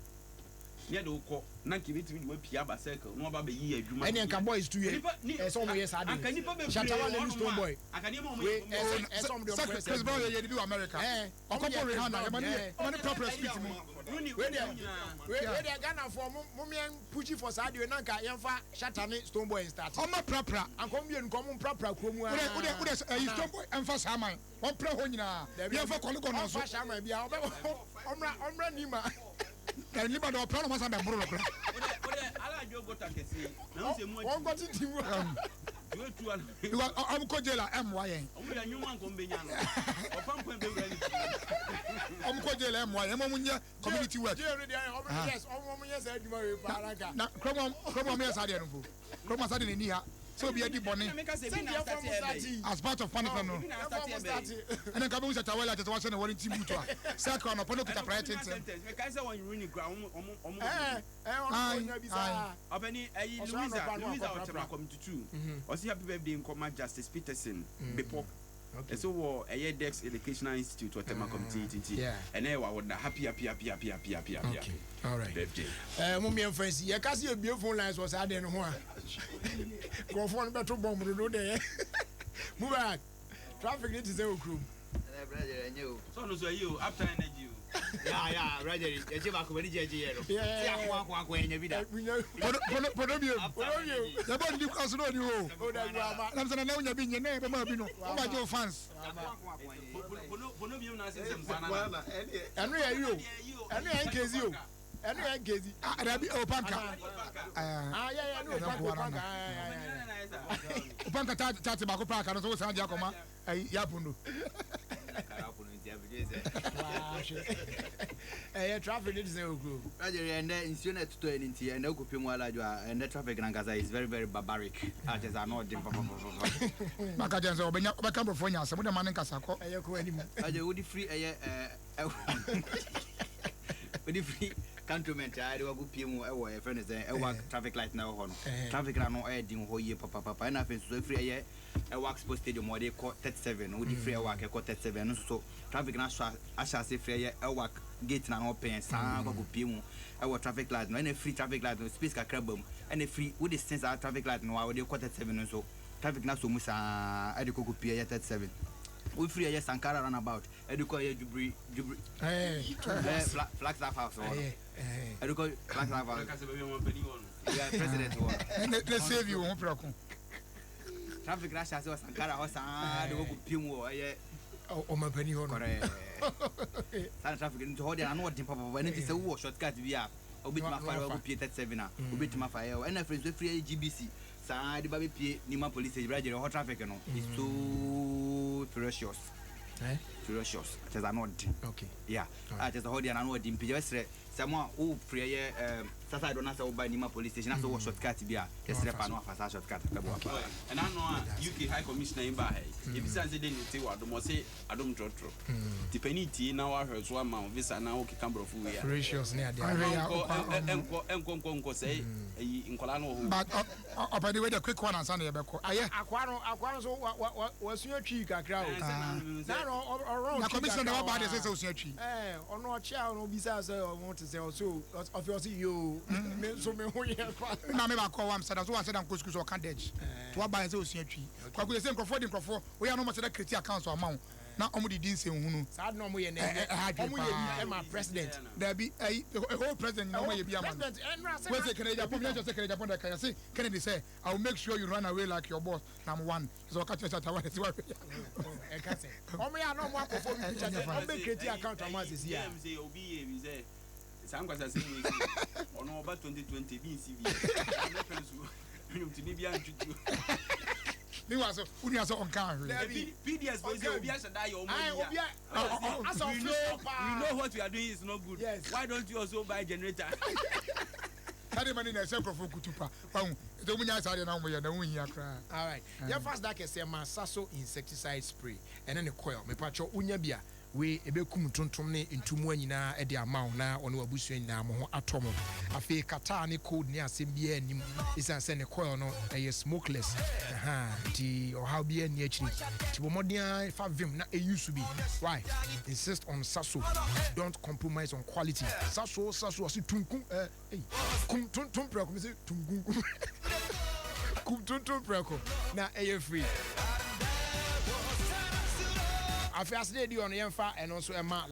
ne yɛde wokɔ na nka ebɛtumi de wapia aba circle na waba bɛyi adwuma. Ɛne nka boys tu yɛ ɛsɛ ɔmo yɛ saa de Anka nipa bebree Shatta Wale wɔ ne hɔnom Stone a- Boy anka nneɛma a ɔmo wei yɛ- ɛsɛ ɔmo de Sɛ ɔmo kɔ Chris Brown yɛ yɛ de bi wɔ America. Ɔmo Ɔkɔbɔ yɛ Chris Rihanna Brown, yɛ ma ne eh. yɛ ma ne prapra street mu. Rooney, Wei deɛ nyinaa. wei deɛ, Ghanafoɔ mo miɛn push for saa deɛ na nka yɛmfa Shatta ne Stone Boy start. Ɔmo prapra. Anka ɔmo mmienu nka ɔmo mprapra kurom Wode wode wode ɛyi Stone Boy ɛnfa saa man wɔn pra hɔ nyinaa yɛnfa kɔli kɔ nɔnso. Ɔmfa Shama bi a ɔbɛ ɔmra Nima. Na nipa dɔ ɔpra na ɔmo san bɛ boro no kora. Wode alaadwo gota kɛseɛ na wo sɛ mu Wɔn kɔ titi mu. atu ala. Because ɔmo kɔ jail a ɛmmoa yɛn. Ɔmo yɛ nnwuma nkɔm bɛnya no ɔpampan bɛwura ne ti. Ɔmo kɔ jail a ɛmmoa yɛn, ɛmo ɔmo nyɛ community work. Jail no deɛ ɔmo yes, ɔmo yɛ saa adwuma wei paa nanka. Na kurom ɔmo yɛ saa deɛ no mpo kurom asa de n'ani ha sɛ obi adi bɔne Na meka sɛ ebi Sɛ na deɛ asate fɔm ɛbɛn start. As part of punishment no. Ebi na Yɛfɔ asate mo ɛbɛn. start. Ɛna nka bɛhu sɛ tawɛl a kyɛ sɛ wahyɛ ne wɔre nti butu a sɛ akra nɔpɔ ne okuta praeɛ tenten. Mekae sɛ wɔn Rooney kura ɔmo Ɛɛ ɔno Aye, ɔnya bi saa. Ɔpɛni ɛyi Ɔsoro Louisa anɔpa no Louisa akɔprapra. ɔtɛmɛ akɔmtutu ɔsi happy birthday nkɔma Justice Peterson Bepɔ ɛso wɔ ɛyɛ Dex Educational Institute ɔtɛmɛ akɔmtutu titi. Ɛnɛ yɛ wɔ awoda, happy happy happy happy happy happy happy Okay, all right. birthday. Mo mmiɛnfa nsi yɛka sɛ yɛbie phone lines wɔ saa deɛ no ho a nkurɔfoɔ no bɛto bɔmb dodo deɛ Mubarak, traffic ne te sɛ wɔ kurom. Sọ no so ɛyi o, Uptown Energy o. Ya brother, yɛgye baako bɛni gye gye yɛ no. Yeah. Ti ako ako ako ɛnya bi da. Pono bio. Pono bio. Yɛbɔ ndi kora so na ɔni hɔ. O da gu ama. Nam sɛ nana wonya bi nyɛ na yɛbɛma bi no woma gye wo fans. Pono pono bi mu na ase nsɛm kwana na. Ɛno yɛ yi o, ɛno yɛ nkezi o, ɛno yɛ nkezi. Ah, dabi, Opanka. Ah, yɛ yɛ ɛno Ɛno Opanka nko ara Opanka no. ah, yɛ, yɛ, yɛ. Opanka taate baako paa ka no so wosan gye akɔma ayi yɛapono. Waa, hwɛ. Ɛyɛ traffic ne te sɛ wɔ kurom. Brother, ɛnɛ nsuo na ɛtotɔ yɛ ne nti ɛnɛ wokɔpie mu aladwo a ɛnɛ traffic nankasa is very very barbaric a kyɛ sɛ ano ɔden papapapa. Maka kyɛn sɛ ɔbɛnya ɔbɛka mborɔfoɔ nya asɛm wode ma ne nkasa kɔ. Ɛyɛ kɔ anim. Brother, wode firi ɛyɛ ɛɛ wode firi Cantonment a ɛde wakɔpie mu ɛwɔ yɛfrɛ no sɛ ɛwɔ traffic light na ɛwɔ hɔ no, traffic na no ɛyɛ den hɔ yie papapapa. Ɛna afei nso so ɛfiri ɛyɛ ɛwɔ Sports Stadium wɔde kɔ 37, wode firi ɛwɔ akɛkɔ 37 no nso so traffic na ahyɛ ase firi ɛyɛ ɛwɔ gate na no pɛn saa kɔ akɔpie mu ɛwɔ traffic light no. Ɛna firi traffic light no space kakra ba mu, ɛna firi wode sen saa traffic light no a wode kɔ 37 no nso traffic na so mu saa ɛde kɔ kɔpie ɛyɛ 37. Wofiri ɛyɛ Sankara roundabout ɛde kɔ ɛyɛ Jubri ɛɛ Flagstaff House hɔ no, ɛyɛ ɛɛ ɛde kɔ Flagstaff House. Kasa baabi a wɔn panin wɔ no. Yeah, president wɔ ne save wo ho prɛko. Traffic na ahyɛ ase wɔ Sankara hɔ saa de kɔ kɔpie mu wɔ ɛyɛ ɔmampanin hɔ no. Kɔrɛɛ saa na traffic nti hɔ deɛ ano ɔden papapapa. Ɛno nti sɛ wowɔ shortcut bi a wobɛtumi afa de wakɔpie 37 a wobɛtumi afa ɛyɛ hɔ. Ɛna afei nso afiri ɛyɛ GBC saa de ba bɛpie Nima police station brɛ hɔ traffic no is so ferocious. Ferocious kyɛ sɛ ano ɔden. Yeah, a kyɛ sɛ hɔ deɛ ano ɔden mpagya. Bɛsrɛ sɛ mo a wofiri ɛyɛ sasa do na sɛ woba Nima police station na sɛ wowɔ shortcut bi a, yɛsrɛ pa no afa saa shortcut bɛboa paa. Ɛna no a UK High Commissioner yi ba ha yi, ebisa sɛ de ne te wɔ Adom, ɔse Adom trɔtrɔ ti panyin tie na wahwɛ so ama wo visa na wokeka borɔfo wei a Ferocious ne adeɛ. Ahwɛ yɛ nkɔ ɔkwa- ɛnkɔ ɛnkɔ nkɔ nkɔ sɛ ɛyi nkɔla no wɔ hɔ. But ɔpɛni wei de, quick one ansa na yɛbɛkɔ ayɛ. Akoa no so wa wasua Twi kakra o. Ɛɛ, sɛ na no Na no ɔrɔn Na Twi commissioner na kakra waba wɔ de sɛ ha. sɛ osua Twi. Ɔno ɔkyea ɔno bisa sɛ ɔmo te sɛ ɔso ɔfɛ ɔsi yoo, me nso me ho yɛ fa. Maame baako a wɔ Amsterdam so wansɛ da nkɔ sukuu so ɔka Dutch to waba yɛ sɛ osua Twi. Kwaku yɛ sɛ nkurɔfoɔ de nkurɔfoɔ woyɛ anɔ sɛ da create account ama wo. Na ɔmo de di nsɛnhunu. Saa de na ɔmo yɛ na Ɛ- ɛnyɛ ɛ- ɛha adwene ɔmo yɛ bi paa. ɛma president. Dabi, ɛyi ɛhɔ president nyina ɔmo yɛ bi ama no. President ɛnura sɛ Wei sɛ Kennedy Agyapong, yɛn sɛ Kennedy Agyapong da kan yɛse Kennedy sɛ, "I will make sure you run away like your boss." Na I'm one sɛ ɔka kyerɛ Shatta Wale sɛ wahwɛ ya. Ɛka sɛ ɔmo yɛ a na ɔmo akɔfo bi picture sɛ ɔmo bɛ create account ama asesi a. Sɛ obi yɛ bi sɛ saa nkwasa sɛ mu esi ɔno ɔba 2020 bi nsi bi ɔno pɛ nso nnwomtoni bi antwitwi. Ne wa so wo nua sɛ ɔnka ahwee. Dabi. PDS fo sɛ obi ahyɛ da yɛ ɔmo Ayi yi obi a a asa we ɔfi know so paa. We know what we are doing is not good. Yes. Why don't you also buy generator? Saa de ma ne na ɛsɛ nkurɔfoɔ kutu pa wahu ɛsɛ ɔmu nya saa deɛ na wɔyɛ na ho hia koraa. Alright, yɛfa aseda kɛseɛ ma Saso insecticide spray ɛne ne coil. Mepatwɛ, wonya bi a, wei ɛbɛkum ntontom ne ntomoa nyinaa ɛde ama wo na ɔne wabusua nyinaa mo ho atɔ mo. Afei kataa ne cold ne asɛm biara anim, ɛsiane sɛ ne coil no ɛyɛ smokeless. Ɛha, nti ɔhaw biara nni akyiri, nti bɔ mmɔden ara fa vim na ɛyi so bi. Why insist on Saso? Don't compromise on quality. Saso, Saso ɔse tunkum ɛɛ ɛy kum tontom prɛko. Mi sɛ tunkum kum kum tontom prɛko na ɛyɛ free. Afei asede edi hɔ no, yɛmfa ɛno nso ɛma.